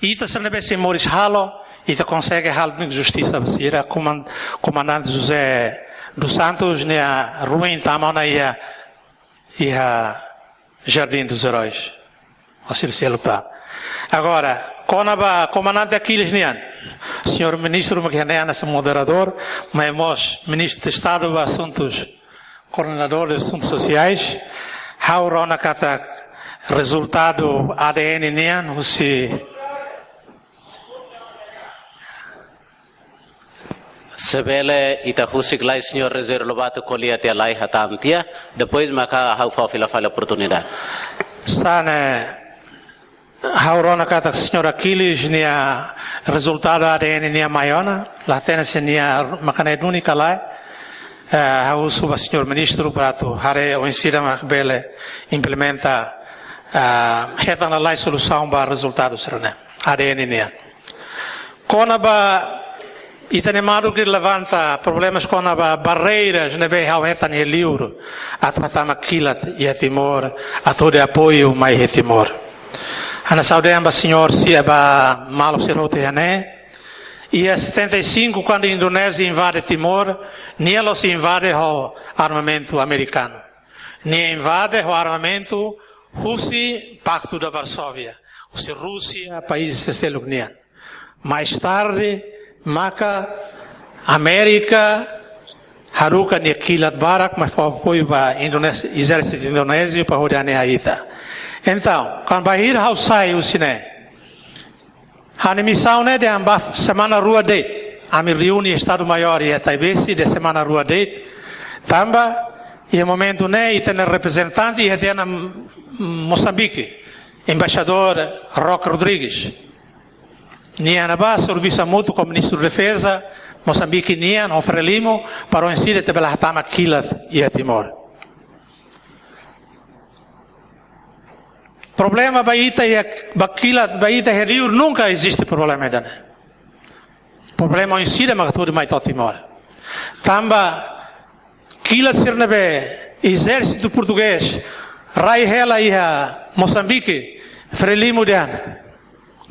ita sira ne'ebé sei moris halo, ita konsege halo duni justisa ba sira, koman-, komandante José dos Santos, nia ruin tama ona iha, iha Jardim dos Heróis. Ho sira seluk tan. Agora, kona-ba komandante Aquiles nian, señór ministru mak iha ne'e hanesan moderadór, maibé mós ministru de Estadu ba asuntus, koordenadór de asuntus sosiais, ha'u rona katak rezultadu A D N nian, husi Se bele ita husik lai señór Rogério Lobato ko'alia tiha lai hatán tiha, depois maka ha'u fó fila fali oportunidade. Sá ne'e, ha'u rona katak señór Aquiles nia rezultadu A D N nia mai ona, la hatene se nia mak ne'e duni ka lae, eh, ha'u husu ba señór ministru para atu haree oinsá mak bele implementa, ah, hetan lalais solusaun ba rezultadu sira-ne'e, A D N nian. Kona-ba Ita-nia maluk levanta problemas kona-ba barreiras ne'ebé ha'u hetan iha liur atu hatama kilat iha Timor, atu hodi apoiu mai iha Timor. Ha'u hanoin saida dehan ba señór sira, ba maluk sira hotu iha ne'e. Iha setenta e cinco, kuandu Indonézia invade Timor, nia la'ós invade ho armamentu amerikanu. Nia invade ho armamentu husi Paktu da Varsóvia, husi Rúsia, país sira seluk nian. Mais tarde, maka Amérika haruka nia kilat barak, mai fó apoiu ba Indonézia, ezérsitu indonéziu, para hodi hanehan ita. Entaun, kuandu bainhira ha'u sai husi ne'e, ha'u-nia misaun ne'e dehan ba semana rua de'it, ami reúne Estadu Maiór iha Taibesi de'it semana rua de'it, tanba iha momentu ne'e ita-nia reprezentante iha tiha ona Mosambike, Embaixadór Roque Rodrigues. Nia iha ne'ebá servisu hamutuk ho Ministru Defeza Mosambike nian, ho Frelimo, para oinsá ita bele hatama kilat iha Timor. Problema ba ita iha, ba kilat ba ita iha liur nunka eziste problema ida-ne'e. Problema oinsá mak atu hodi mai to'o Timor. Tanba kilat sira ne'ebé ezérsitu portugés rai hela iha Mosambike, Frelimo dehan: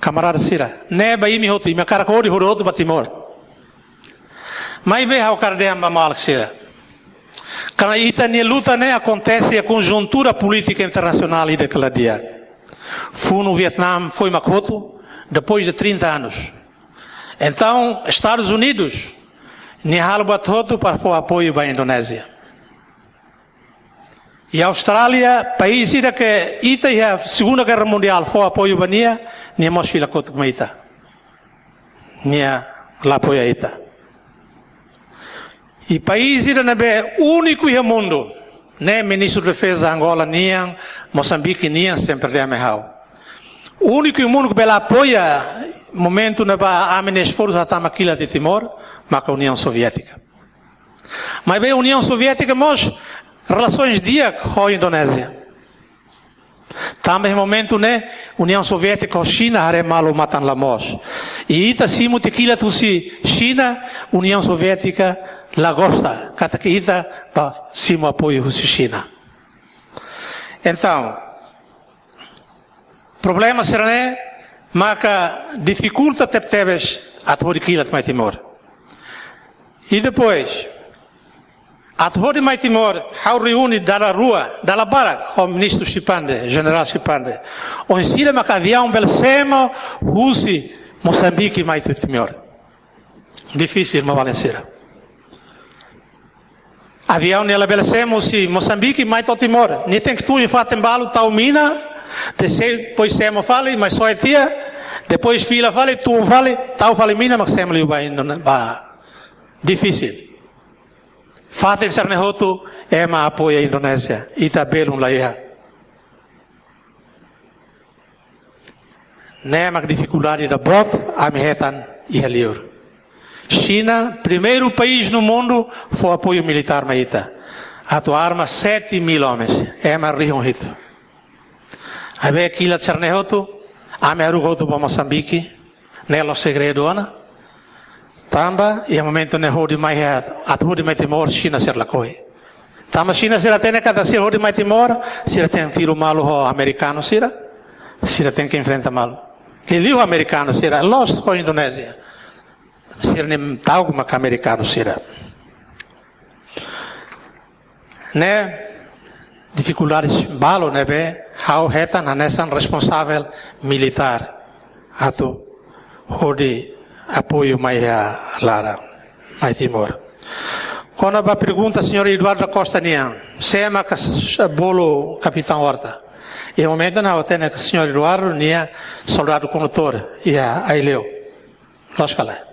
Kamarada sira, ne'e ba imi hotu, imi hakarak hodi, hodi hotu ba Timor. Maibé ha'u hakarak dehan ba maluk sira katak ita-nia luta ne'e akontese iha konjuntura polítika internasionál ida ke la di'ak. Funu Vietname foin mak hotu, depois de trinta anos. Entaun, Estadus Unidus, nia halo buat hotu para fó apoiu ba Indonézia. I Austrália, país ida ke ita iha Segunda Guerra Mundiál fó apoiu ba nia, nia mós fila kotuk mai ita. Nia la apoia ita. I país ida ne'ebé úniku iha mundu, ne'e Ministru Defeza Angola nian, Mosambike nian, sempre dehan mai ha'u. Úniku iha mundu ke bele apoia momentu ne'ebá ami-nia esforsu hatama kilat iha Timor, maka Uniaun Soviétika. Maibé Uniaun Soviétika mós relasoens di'ak ho Indonézia. Tanba iha momentu ne'e, Uniaun Soviétika ho Xina haree malu matan la moos. I ita simu tiha kilat husi Xina, Uniaun Soviétika la gosta katak ita bá simu apoiu husi Xina. Entaun, problema sira-ne'e maka difikulta tebetebes atu hodi kilat mai Timor. I depois, atu hodi mai Timor, ha'u reúne dala rua, dala barak, ho Ministru Sipande, Jenerál Sipande. Oinsá maka aviaun bele semo husi Mosambike mai to'o Timor. Difisil, maun-alin sira. Aviaun ne'e labele semo husi Mosambike mai to'o Timor. Nia tenke tun iha fatin balu tau mina, depois semo fali, mai soe tiha, depois fila fali, tun fali, tau fali mina, mak semo liu ba Indo-, ba. Difisil. Fatin sira-ne'e hotu ema apoia Indonézia, ita belun la iha. Ne'e mak difikuldade ida boot ami hetan iha liur. Xina, primeiru país no mundu fó apoiu militár mai ita. Atu arma sete mil homens, ema rihun hitu. Maibé kilat sira-ne'e hotu, ami haruka hotu ba Mosambike, ne'e la'ós segredu ona. Tanba iha momentu ne'e hodi mai, atu hodi mai Timor, Xina sira lakohi. Tanba Xina sira hatene katak se hodi mai Timor, sira tenke tiru malu ho amerikanu sira, sira tenke enfrenta malu. Liuliu ho amerikanu sira, la'ós ho Indonézia. Sira-nia ta'uk mak amerikanu sira. Ne'e difikuldades balu ne'ebé ha'u hetan hanesan responsavel militár atu hodi apoiu mai iha laran, mai Timor. Kona-ba pergunta señór Eduardo da Costa nian, sé mak bolu Kapitaun Horta. Iha momentu ne'e ha'u hatene katak señór Eduardo nia soldadu kondutór iha Aileu. Loos ka lae?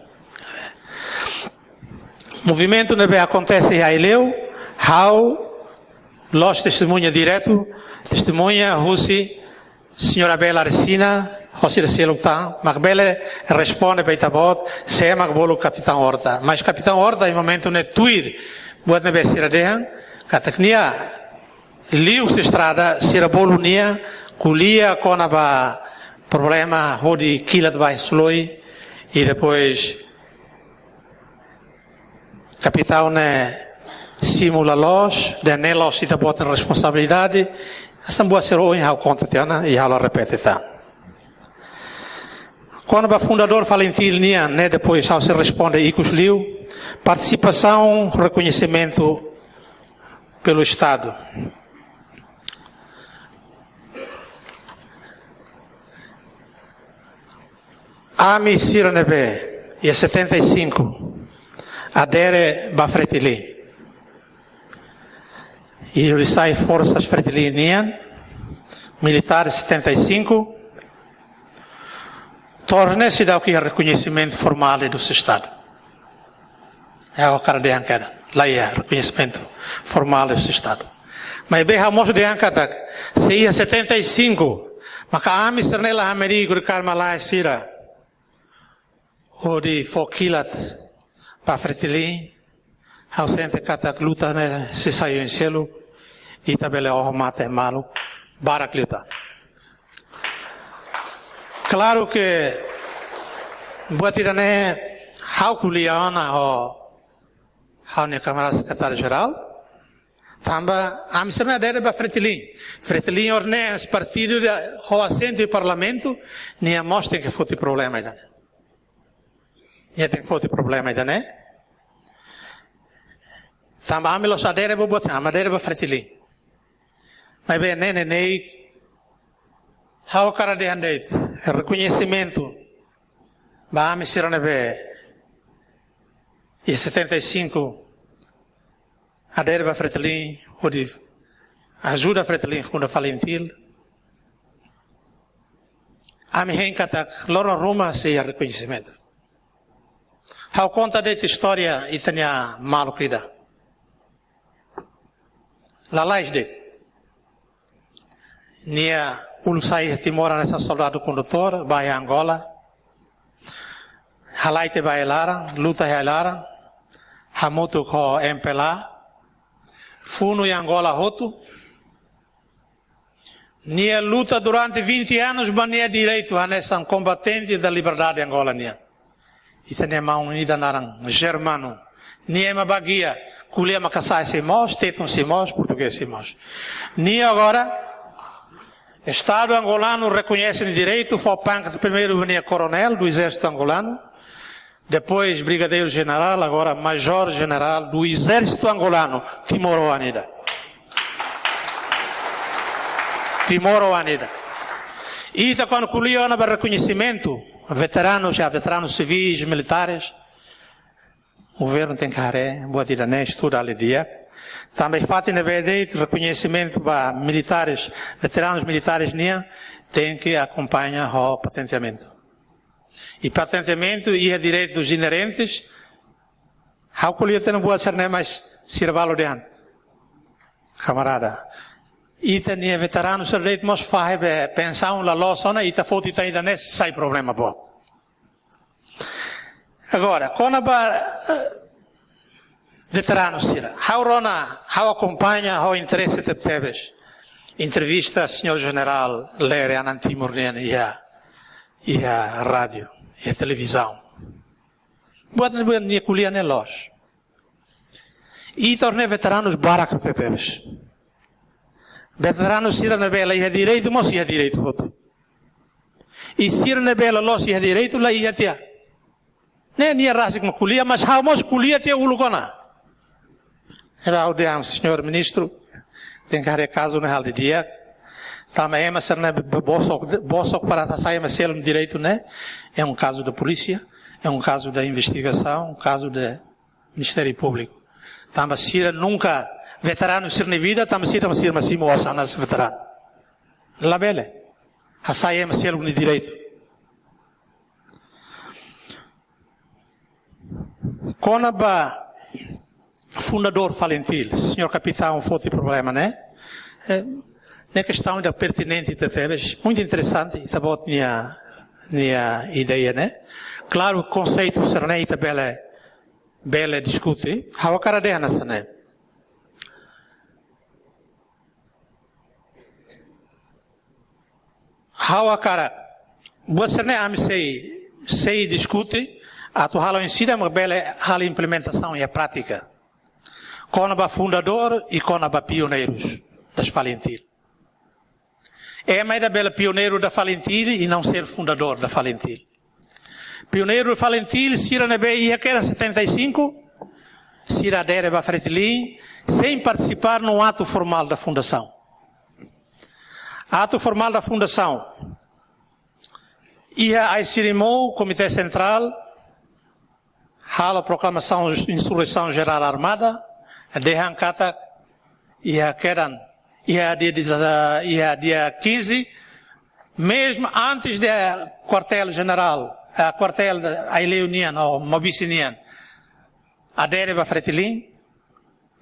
Movimentu ne'ebé akontese iha Aileu, ha'u la'ós testemuña diretu, testemuña husi señora Bela Resina, ho sira seluk tan, mak bele responde ba ita-boot, sé mak bolu Kapitaun Horta. Mas Kapitaun Horta, iha momentu ne'e tuir buat ne'ebé sira dehan, katak nia liu husi estrada, sira bolu nia, ko'alia kona-ba problema hodi kilat ba Soloi, i depois kapitaun ne'e simu la loos, dehan ne'e la'ós ita-boot nia responsabilidade, hanesan buat sira ohin ha'u konta tiha ona, i ha'u la repete tan. Kona-ba fundadór FALINTIL nian, ne'e depois ha'u sei responde ikus liu, partisipasaun, rekoñesimentu pelo Estado. Ami sira ne'ebé iha setenta e cinco adere ba FRETILIN. I hodi sai forsa FRETILIN nian, militár setenta e cinco, to'o ne'e seidauk iha rekoñesimentu formál husi Estadu. Ha'u hakarak dehan katak la iha rekoñesimentu formál husi Estadu. Maibé ha'u mós dehan katak, se iha setenta e cinco, maka ami sira ne'e la hamriik hodi kaer malae sira hodi fó kilat ba FRETILIN, ha'u sente katak luta ne'e sei sai oin seluk, ita bele oho mate maluk barak liután. Klaru ke buat ida-ne'e ha'u ko'alia ona ho ha'u-nia kamarada sekretáriu jerál, tanba ami sira ne'e adere ba FRETILIN. FRETILIN ohin ne'e partidu ida ho asentu iha parlamentu, nia mós tenke foti problema ida-ne'e. Nia tenke foti problema ida-ne'e. Tanba ami la'ós adere ba buat, ami adere ba FRETILIN. Maibé ne'e, ne'e, ne'e, ha'u hakarak dehan de'it, rekoñesimentu ba ami sira ne'ebé iha setenta e cinco adere ba FRETILIN, hodi ajuda FRETILIN funda FALINTIL. Ami hein katak loron ruma sei iha rekoñesimentu. Ha'u konta de'it istória ita-nia maluk ida. Lalais de'it. Nia uluk sai Timor hanesan soldadu kondutór, ba iha Angola. Halai tiha ba iha laran, luta iha laran, hamutuk ho MPLA, funu iha Angola hotu. Nia luta durante vinte anos ba nia direitu hanesan combatente da liberdade Angola nian. Ita-nia maun ida naran Germano. Nia ema bagia, ko'alia Makasae sei moos, Tetun sei moos, Portugés sei moos. Nia agora, Estadu angolanu rekoñese nia direitu, fó pangkat primeiru ba nia koronél do exército angolano, depois brigadeiru-jenerál, agora major-jenerál do exército angolano, timoroan ida. Timoroan ida. Ita kuandu ko'alia ona ba rekoñesimentu, veteranus, iha veteranus sivis, militares, governu tenke haree buat ida-ne'e, estuda hela di'ak. Tanba iha fatin ne'ebé de'it rekoñesimentu ba militares, veteranus militares nian, tenke akompaña ho patenteamentu. I patenteamentu iha direitus inerentes. Ha'u ko'alia tiha ona buat sira-ne'e, mas sira balu dehan, kamarada, ita-nia veteranu sira de'it mós fahe be pensaun la loos ona, ita foti tan ida-ne'e sai problema boot. Agora, kona-ba, eh, veteranu sira. Ha'u rona, ha'u akompaña ho interese tebetebes entrevista señór jenerál Lere Anan Timur nian iha, iha rádiu, iha televizaun. Buat ne'ebé nia ko'alia ne'e loos. Ita ohin ne'e veteranus barak tebetebes. Veteranu sira ne'ebé la iha direitu, mós iha direitu hotu. I sira ne'ebé la loos iha direitu, la iha tiha. Ne'e nia rasik mak ko'alia, mas ha'u mós ko'alia tiha uluk ona. Entaun ha'u dehan, señór ministru, tenke haree kazu ne'e hela di'ak. Tanba ema sira ne'ebé bosok, bosok para hasai ema seluk nia direitu ne'e, é um caso da polícia, é um caso da investigação, um caso de Ministériu Públiku. Tanba sira nunka veteranu sira-nia vida, tanba sira, sira mak simu osan hanesan veteranu. Labele hasai ema seluk nia direitu. Kona-ba fundadór FALINTIL, señór kapitaun foti problema ne'e. Eh, ne'e kestaun ida pertinente tebetebes, muitu interesante, ita-boot nia, nia ideia ne'e. Klaru, konseitu sira-ne'e ita bele, bele diskute. Ha'u hakarak dehan hanesan ne'e. Ha'u hakarak, buat sira-ne'e ami sei, sei diskute, atu halo oinsá mak bele halo implementasaun iha prátika. Kona-ba fundadór i kona-ba pioneirus das FALINTIL. Ema ida bele pioneiru da FALINTIL i não ser fundadór da FALINTIL. Pioneiru FALINTIL sira ne'ebé iha kedas setenta e cinco, sira adere ba FRETILIN, sem participar no ato formal da fundação. Ato formal da fundação. Iha ai-siri-mouk, Komité Sentrál halo proklamasaun insurreisaun jerál armada, dehan katak iha kedan, iha dia deza-, iha dia quinze, mesmu antes de kuartél jenerál, eh, kuartél Aileu nian ou Maubisse nian adere ba FRETILIN,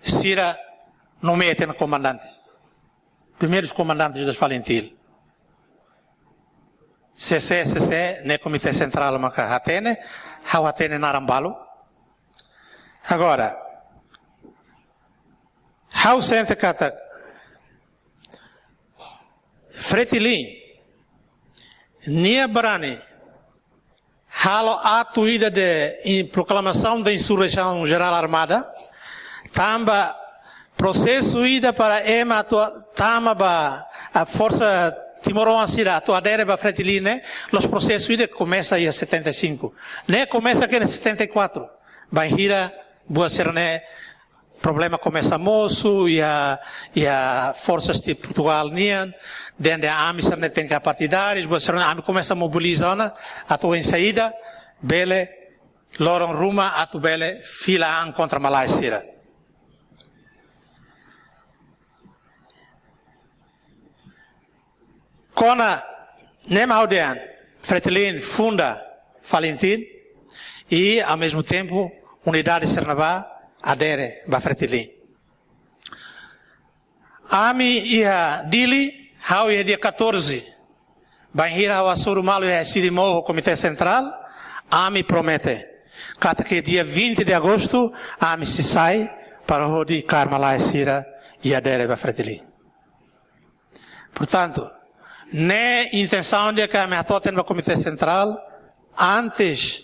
sira nomeia tiha ona komandante. Primeirus komandantes das FALINTIL. CC, CC, ne'e Komité Sentrál maka hatene, ha'u hatene naran balu. Agora, ha'u sente katak FRETILIN, nia brani halo atu ida de in-, proklamasaun de insurreisaun jerál armada, tanba prosesu ida para ema atu tama ba forsa timoroan sira atu adere ba FRETILIN ne'e, la'ós prosesu ida komesa iha setenta e cinco. Ne'e komesa kedas setenta e quatro. Bainhira buat sira-ne'e problema komesa mosu, iha, iha forsas de Portugal nian, dehan ami sira-ne'e tenke partidárius, buat sira-ne'e ami komesa mobiliza ona, atu oinsá ida bele loron ruma atu bele fila an kontra malae sira. Kona ne'e mak ha'u dehan, FRETILIN funda FALINTIL, i, ao mesmo tempo, unidade sira-ne'ebá adere ba FRETILIN. Ami iha Dili, ha'u iha dia catorze. Bainhira ha'u hasoru malu iha ai-siri-mouk ho Komité Sentrál, ami promete katak dia vinte de agosto, ami sei sai para hodi kaer malae sira i adere ba FRETILIN. Portantu, ne'e intensaun ida ke ami hato'o tiha ona ba Komité Sentrál, antes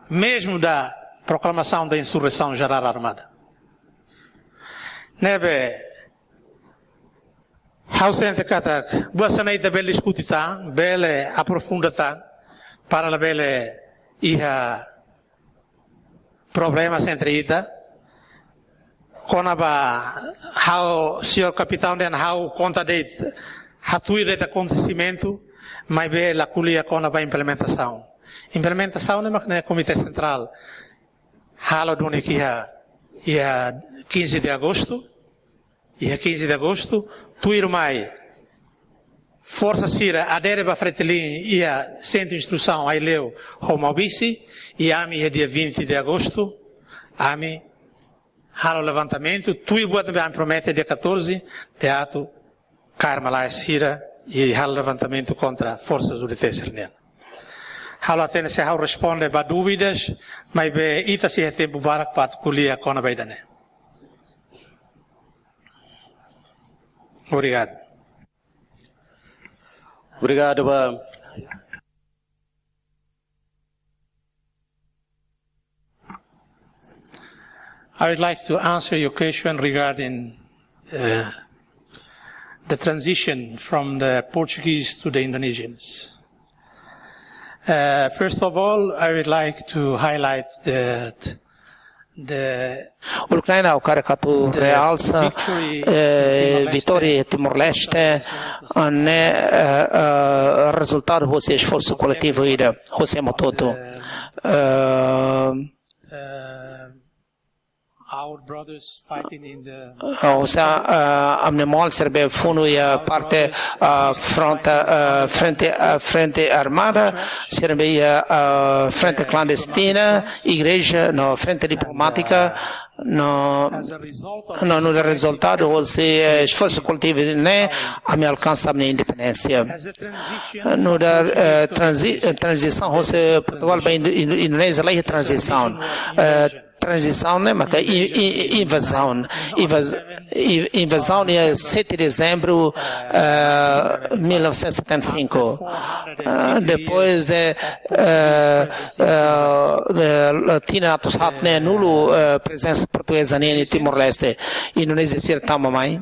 mesmo da proclamação da insurreição geral armada. Ne'ebé, ha'u sente katak buat sira-ne'e ita bele diskute tan, bele aprofunda tan, para labele iha problemas entre ita. Kona-ba ha'u, señór kapitaun dehan ha'u konta de'it, hatuir de'it akontesimentu, maibé la ko'alia kona-ba implementasaun. Implementasaun ne'e mak ne'e Komité Sentrál halo duni iha, iha quinze de agosto, iha quinze de agosto, tuirmai forsa sira adere ba FRETILIN iha Sentru Instrusaun Aileu ho Maubisse, i ami iha dia vinte de agosto, ami halo levantamentu, tuir buat ne'ebé ami promete dia catorze, de atu kaer malae sira i halo levantamentu kontra forsas UDT sira-nian. Ha'u la hatene se ha'u responde ba dúvidas, maibé ita sei iha tempu barak para atu ko'alia kona-ba ida-ne'e. Obrigadu. Obrigadu ba. I would like to answer your question regarding, uh, the transition from the Portuguese to the Indonesians. Uh, first of all, I would like to highlight that the Uluk nanain ha'u hakarak atu the realsa, victory, eh, in Timor-Leste, vitória Timor-Leste, ne'e, eh, eh, rezultadu husi esforsu koletivu ida, husi ema hotu-hotu. Eh, uh, our brothers fighting in the, eh, husi, eh, ami-nia maluk sira ne'ebé funu iha parte, eh, fronta, eh, frente, eh, frente armada, sira ne'ebé iha, eh, frente klandestina, igreja, no frente diplomátika, no, no, no rezultadu husi, eh, esforsu koletivu ne'e, ami alkansa ami-nia independénsia. No, eh, tranzi-, eh, tranzisaun husi Portugal ba Indo-, Indo-, Indonézia laiha tranzisaun. Eh, tranzisaun ne'e maka i- i- invazaun. Invaz- i- invazaun iha sete de dezembro, eh, mil novecentos e setenta e cinco. Ah, depois de, eh, eh, de, tinan atus haat ne'e nulu, eh, prezensa portugeza nian iha Timor-Leste. Indonézia sira tama mai.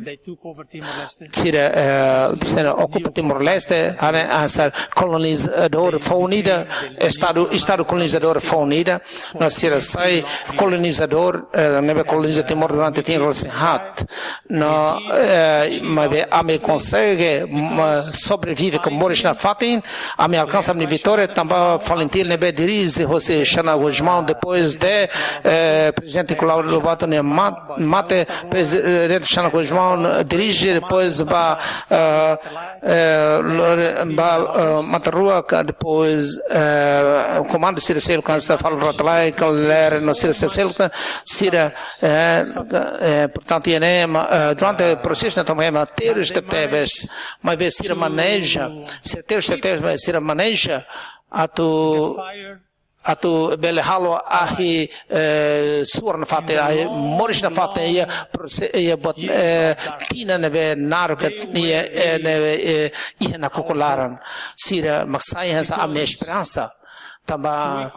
Sira, eh, sira okupa Timor-Leste, hanesan kolonizadór foun ida, estadu, estadu kolonizadór foun ida, no sira sai kolonizadór, eh, ne'ebé koloniza Timor durante tinan ruanulu-resin-haat. No, eh, maibé ami konsege, ma, sobrevive ho moris nafatin, ami alkansa ami-nia vitória, tanba FALINTIL ne'ebé dirije hosi Xanana Gusmão, depois de, eh, Prezidente Cláudio Lobato nia mat-, mate, Prezidente Xanana Gusmão dirije, depois ba, eh, eh, Lore-, ba, eh, Matan Ruak, depois, eh, komandu sira seluk, kan ita fala Rothlai, Kalere, no sira seluk, sira, eh, eh, portantu, iha ne'e, ma, eh, durante prosesu ne'e tama ema terus tebes, maibé sira maneja, sira terus tebes, sira maneja atu, atu bele halo ahi, eh, suor nafatin, ahi moris nafatin, iha prose-, iha buat, eh, tinan ne'ebé naruk, iha, eh, ne'ebé, eh, iha nakukun laran. Sira mak sai hanesan ami-nia esperansa. Tanba,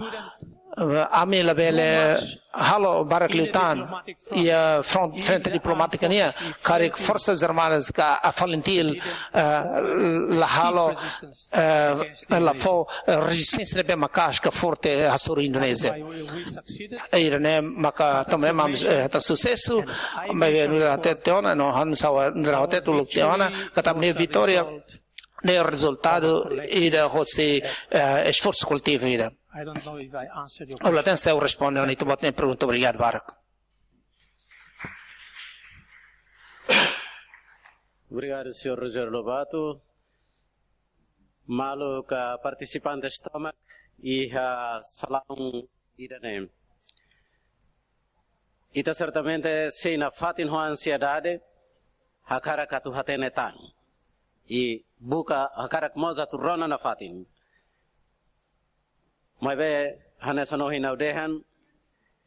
eh, ami labele halo barak liután iha front-, frente diplomátika nian, karik Forsas Armadas ka FALINTIL, eh, la halo, eh, la fó, eh, rezisténsia ne'ebé maka'as ka forte hasoru Indonézia. Ida-ne'e maka tama ne'e mak, eh, hetan susesu, maibé nu'udar hatete ona, no ha'u hanoin nu'udar hatete uluk tiha ona, katak ami-nia vitória ne'e rezultadu ida hosi, eh, esforsu koletivu ida. I don't know if I answered your Ha'u la hatene se ha'u responde ona ita-boot nia pergunta. Obrigadu barak. Obrigadu, señór Rogério Lobato. Maluk partisipantes tomak iha salaun ida-ne'e. Ita sertamente sei nafatin ho ansiedade, hakarak atu hatene tan. I buka hakarak mós atu rona nafatin. Maibé, hanesan ohin ha'u dehan,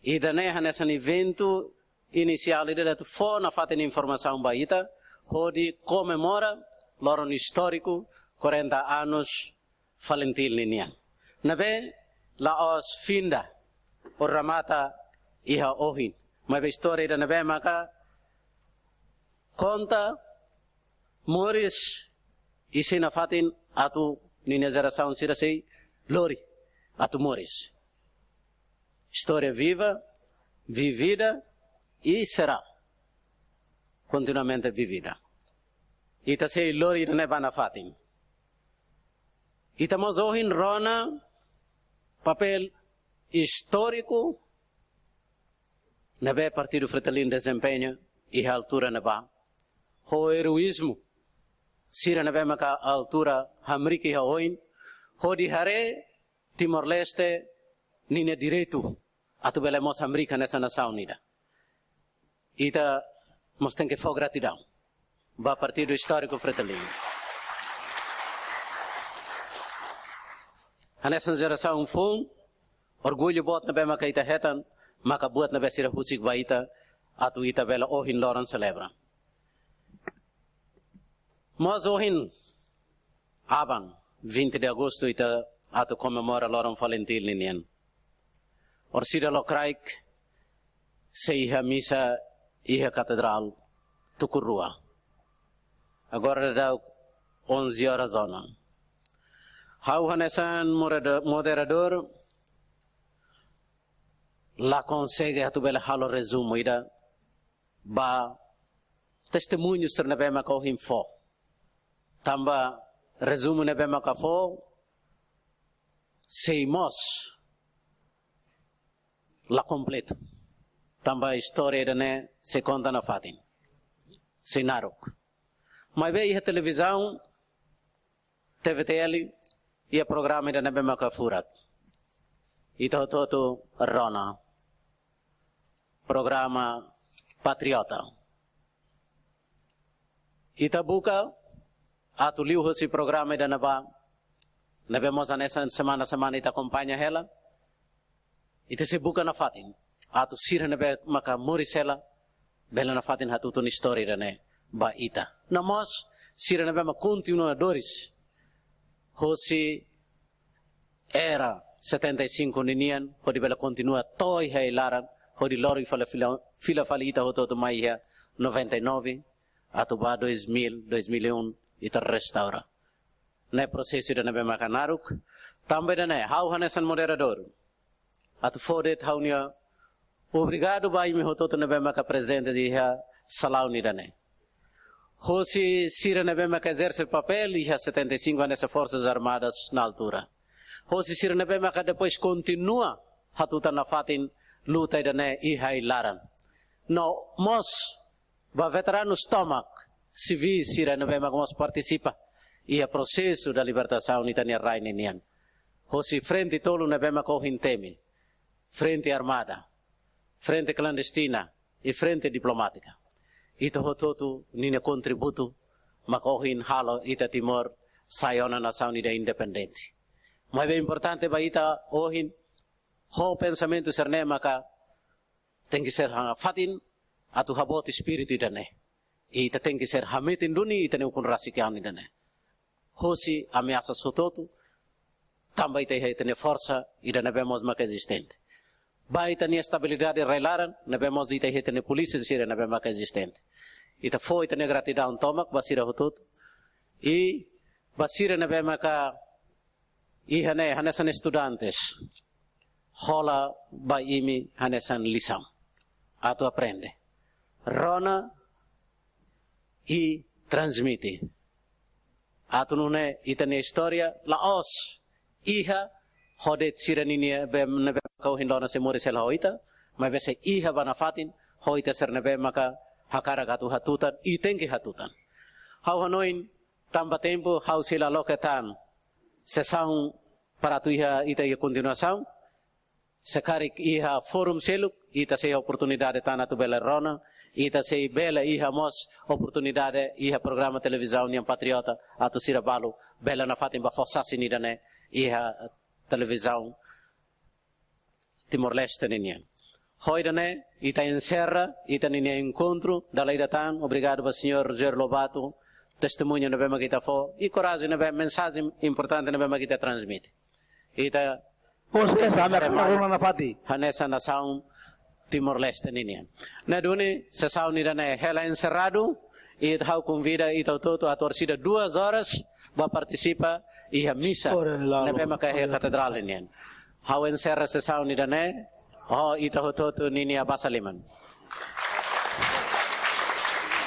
ida-ne'e hanesan eventu inisiál ida atu fó nafatin informasaun ba ita, hodi komemora loron istóriku, quarenta anos FALINTIL ninian. Ne'ebé la'ós finda ou remata iha ohin. Maibé istória ida ne'ebé maka konta moris i sei nafatin atu ninia jerasaun sira sei lori atu moris. Istória viva, vivida i será kontinuamente vivida. Ita sei lori ida-ne'e ba nafatin. Ita mós ohin rona papél istóriku ne'ebé Partidu FRETILIN dezempeña iha altura ne'ebá. Ho eroízmu sira ne'ebé maka altura hamriik iha oin, hodi haree Timor-Leste ninia direitu atu bele mós hamriik hanesan nasaun ida. Ita mós tenke fó gratidaun ba Partidu Istóriku FRETILIN. Hanesan jerasaun foun, orgullu boot ne'ebé maka ita hetan, maka buat ne'ebé sira husik ba ita, atu ita bele ohin loron selebra. Mós ohin, aban, vinte de agosto, ita atu komemora loron FALINTIL ninian. Orsida lokraik sei iha misa iha Katedrál tuku rua. Agora daudaun onze horas ona. Ha'u hanesan morada-, moderadór la konsege atu bele halo rezumu ida ba testemuñu sira ne'ebé maka ohin fó. Tanba rezumu ne'ebé maka fó sei mós la kompletu. Tanba istória ida-ne'e sei konta nafatin. Sei naruk. Maibé iha televizaun, TVTL, iha programa ida ne'ebé maka furak. Ita hotu-hotu rona. Programa Patriota. Ita buka atu liuhusi programa ida ne'ebá, ne'ebé mós hanesan semana-semana ita akompaña hela. Ita sei buka nafatin. atu sira ne'ebé maka moris hela, bele nafatin hatutan istória ida-ne'e ba ita. No mós sira ne'ebé maka kontinuadores hosi era setenta e cinco ninian, hodi bele kontinua to'o iha ai-laran, hodi lori fila, fila, fila fali ita hotu-hotu mai iha noventa e nove, atu ba dois mil, dois mil e um, ita restaura. Ne'e prosesu ida ne'ebé maka naruk, tanba ida-ne'e, ha'u hanesan moderadór, atu fó de'it ha'u-nia obrigadu ba imi hotu-hotu ne'ebé maka prezente iha salaun ida-ne'e. Hosi sira ne'ebé maka ezerse papél iha setenta e cinco hanesan Forsas Armadas na altura. Hosi sira ne'ebé maka depois kontinua hatutan nafatin luta ida-ne'e iha ai-laran. No mós ba veteranus tomak, sivíl sira ne'ebé maka mós partisipa iha prosesu da libertasaun ita-nia rai ninian. Hosi frente tolu ne'ebé maka ohin temi, frente armada, frente klandestina, i frente diplomátika. Ita hotu-hotu ninia kontributu maka ohin halo ita Timor sai ona nasaun ida independente. Maibé importante ba ita ohin, ho pensamentu sira-ne'e maka tenke ser hafatin atu haboot espíritu ida-ne'e. Ita tenke ser hametin duni ita-nia ukun rasik an ida-ne'e hosi ameasas hotu-hotu, tanba ita iha ita-nia forsa ida ne'ebé mós maka ezistente. Ba ita-nia estabilidade rai-laran ne'ebé mós ita iha ita-nia polísia sira ne'ebé maka ezistente. Ita fó ita-nia gratidaun tomak ba sira hotu-hotu. I ba sira ne'ebé maka iha ne'e hanesan estudantes, hola ba imi hanesan lisaun atu aprende, rona i transmite. Atu nune'e ita-nia istória la'ós iha ho de'it sira ninia be-, ne'ebé maka ohin loron sei moris hela ho ita, maibé sei iha ba nafatin ho ita sira ne'ebé maka hakarak atu hatutan i tenke hatutan. Ha'u hanoin, tanba tempu, ha'u sei la loke tan sesaun para atu iha ita iha kontinuasaun. Se karik iha fórum seluk, ita sei oportunidade tan atu bele rona, ita sei bele iha mós oportunidade iha programa televizaun nian patriota, atu sira balu bele nafatin ba fó sasin ida-ne'e iha televizaun Timor-Leste ninian. Ho ida-ne'e, ita enserra ita-nia enkontru, dala ida tan, obrigadu ba señór Rogério Lobato, testemuñu ne'ebé maka ita fó, i korajen ne'ebé, mensajen importante ne'ebé maka ita transmite. Ita Ou seja, ame haree mai rona nafatin. Hanesan nasaun Timor-Leste ninian. Ne'e duni, sesaun ida-ne'e hela enserradu, i ha'u konvida ita hotu-hotu atu orsida duas horas ba partisipa iha misa ne'ebé maka iha katedrál nian. Ha'u enserra sesaun ida-ne'e, ho ita hotu-hotu ninia basa liman.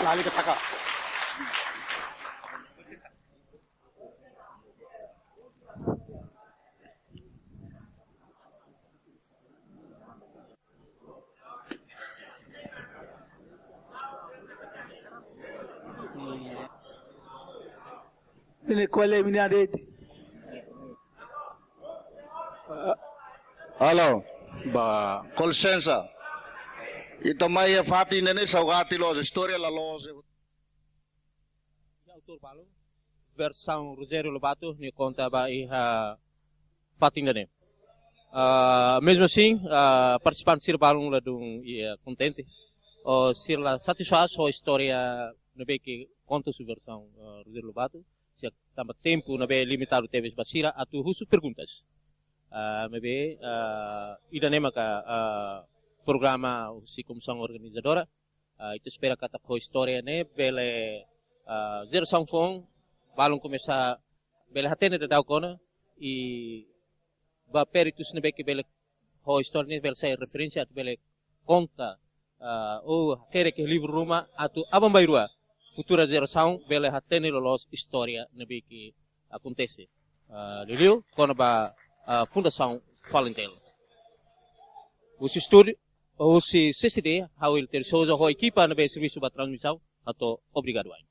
Lali ke taka. Ine kuale minia de'it. Alô. Ba, com licença. Ita mai iha fatin ne'e, saugati loos, istória la loos. Autór balu, versaun Rogério Lobato, nia konta ba iha fatin ida-ne'e. Ah, mezmu asin, ah, partisipante sira balun ladún, ah, kontente. Ou sira la satisfás ho istória ne'ebé ke konta husi versaun, ah, Rogério Lobato. Sira tanba tempu ne'ebé limitadu tebes ba sira atu husu perguntas. Ah, maibé, ah, ida-ne'e maka, ah, programa husi komisaun organizadora. Ah, ita espera katak ho istória ne'e bele, ah, jerasaun foun balun komesa bele hatene daudaun ona, i ba peritus ne'ebé ke bele ho istória ne'e bele sai referénsia atu bele konta, ah, ou hakerek iha livru ruma atu aban-bainrua futura jerasaun bele hatene loloos istória ne'ebé ke akontese. Ah, liuliu kona-ba, ah, Fundasaun FALINTIL. Husi estúdiu, husi C C D, ha'u Eleutério Sousa, ho ekipa ne'ebé servisu ba transmisaun, hato'o obrigadu wa'in.